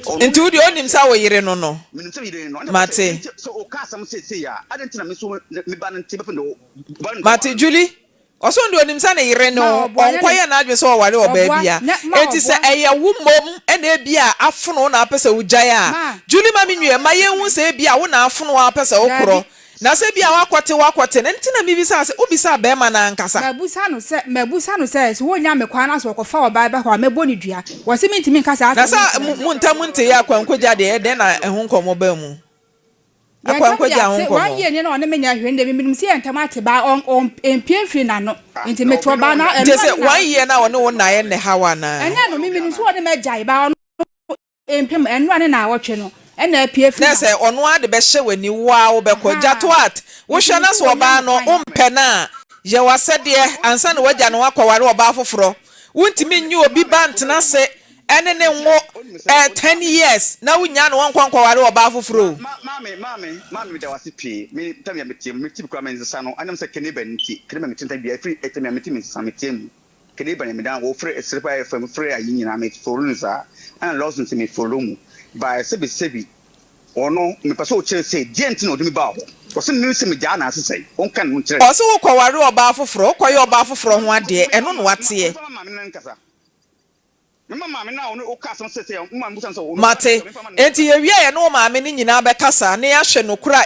Ɔno Nti wo deɛ onim sɛ wo yere no no? Menim sɛ me yere no no. Mate. Sɛ ɔka asɛm seesei a adɛn nti na me nso me ba no nti bɛpɛ no ba no Mate Julie. Ɔsɛ ɔno deɛ ɔnim sɛ ne yere Ma no ɔboa nyɛ ne ɔnkɔyɛ n'adwene sɛ ɔware ɔbaa ɔboa bia. nyɛ ma Enti sɛ ɔboa. ɛyɛ wo mmom na ebia afono wo na wopɛ sɛ wogyae a, Ma Julie ma me nwie ma yɛnhu sɛ ebia wo na afono a wopɛ sɛ daabi. wokorɔ na sɛ ebia woakɔte woakɔte no. Ɛno nti na mebisaa sɛ wobisaa barima no ankasa? Mabusa no sɛ mabusa no sɛ sɛ wɔnnya me kwan na sɛ ɔkɔfa ɔbaa ba hɔ a mɛbɔ no dua. Wɔse mentumi nka saa Na asɛm no sɛ nkyerɛ mo no. mo ntam nteyɛ akwankogya deɛ ɛdɛn na ɛho nkɔmmɔ baa mu? Yɛn ntam Akwankogya deɛ ho ate, one nkɔmmɔ. year nie na ɔne me nyɛ hwee no deɛ menim sɛ yɛn ntam ate baa ɔn ɔn ɛmpue mfiri n'ano nti mete ɔbaa no Nti ɛno sɛ ne one year naawɔtwe. na ɔne wo nnaeɛ na ɛha wo anaa? Ɛnyɛ no me menim sɛ ɔne m'agyae baa ɔno mpem ɛno ne naawɔtwe no ɛna apue afiri Na sɛ n'ano. ɔno ara de bɛhyɛ w'ani wo ara wobɛkɔ. Ahaa Gyatoat, nti wohwɛ menim na sɛ sɛ wɔnya ɔbaa me no kwan. wompɛ no a, yɛ w'asɛdeɛ ansa na woagya ne ho akɔware ɔbaa foforɔ. Wontumi nnye obi ba ntena ase ne no nwo eh, 10 years na wonnya ne wɔnkɔ nkɔware ɔbaa foforɔ o. Maame, maame, maame, meda wo ase pii. Me tam ya metie mu, mete bi koraa mensesa no. Anam sɛ kene ba nti, kene ba mete ntam bia ɛfiri ɛtam ya mete mensesa metie mu. Kene ba na medan wɔ frɛ esere pa FM frɛ ayi nyinaa me follow no saa. Ɛna Lawson sɛ me follow mu. Ba sɛbi sɛbi ɔno mepɛ sɛ ɔkyerɛ sɛ deɛ nti na ɔde me baa hɔ. Ɔsɛ me sɛ megyaa na ase sɛe. Ɔnka ne ho nkyerɛ me. Ɔse wokɔware ɔbaa foforɔ, wokɔyɛ ɔbaa foforɔ ho adeɛ, ɛno na wateɛ. Memfa ma maame no nkasa. Memma maame no a ɔno ɔka asɛm sɛ sɛ maame busa no sɛ ɔno Mate. Enti yɛwie a yɛne wo maame no nyinaa bɛkasa na yɛahwɛ nokorɛ a.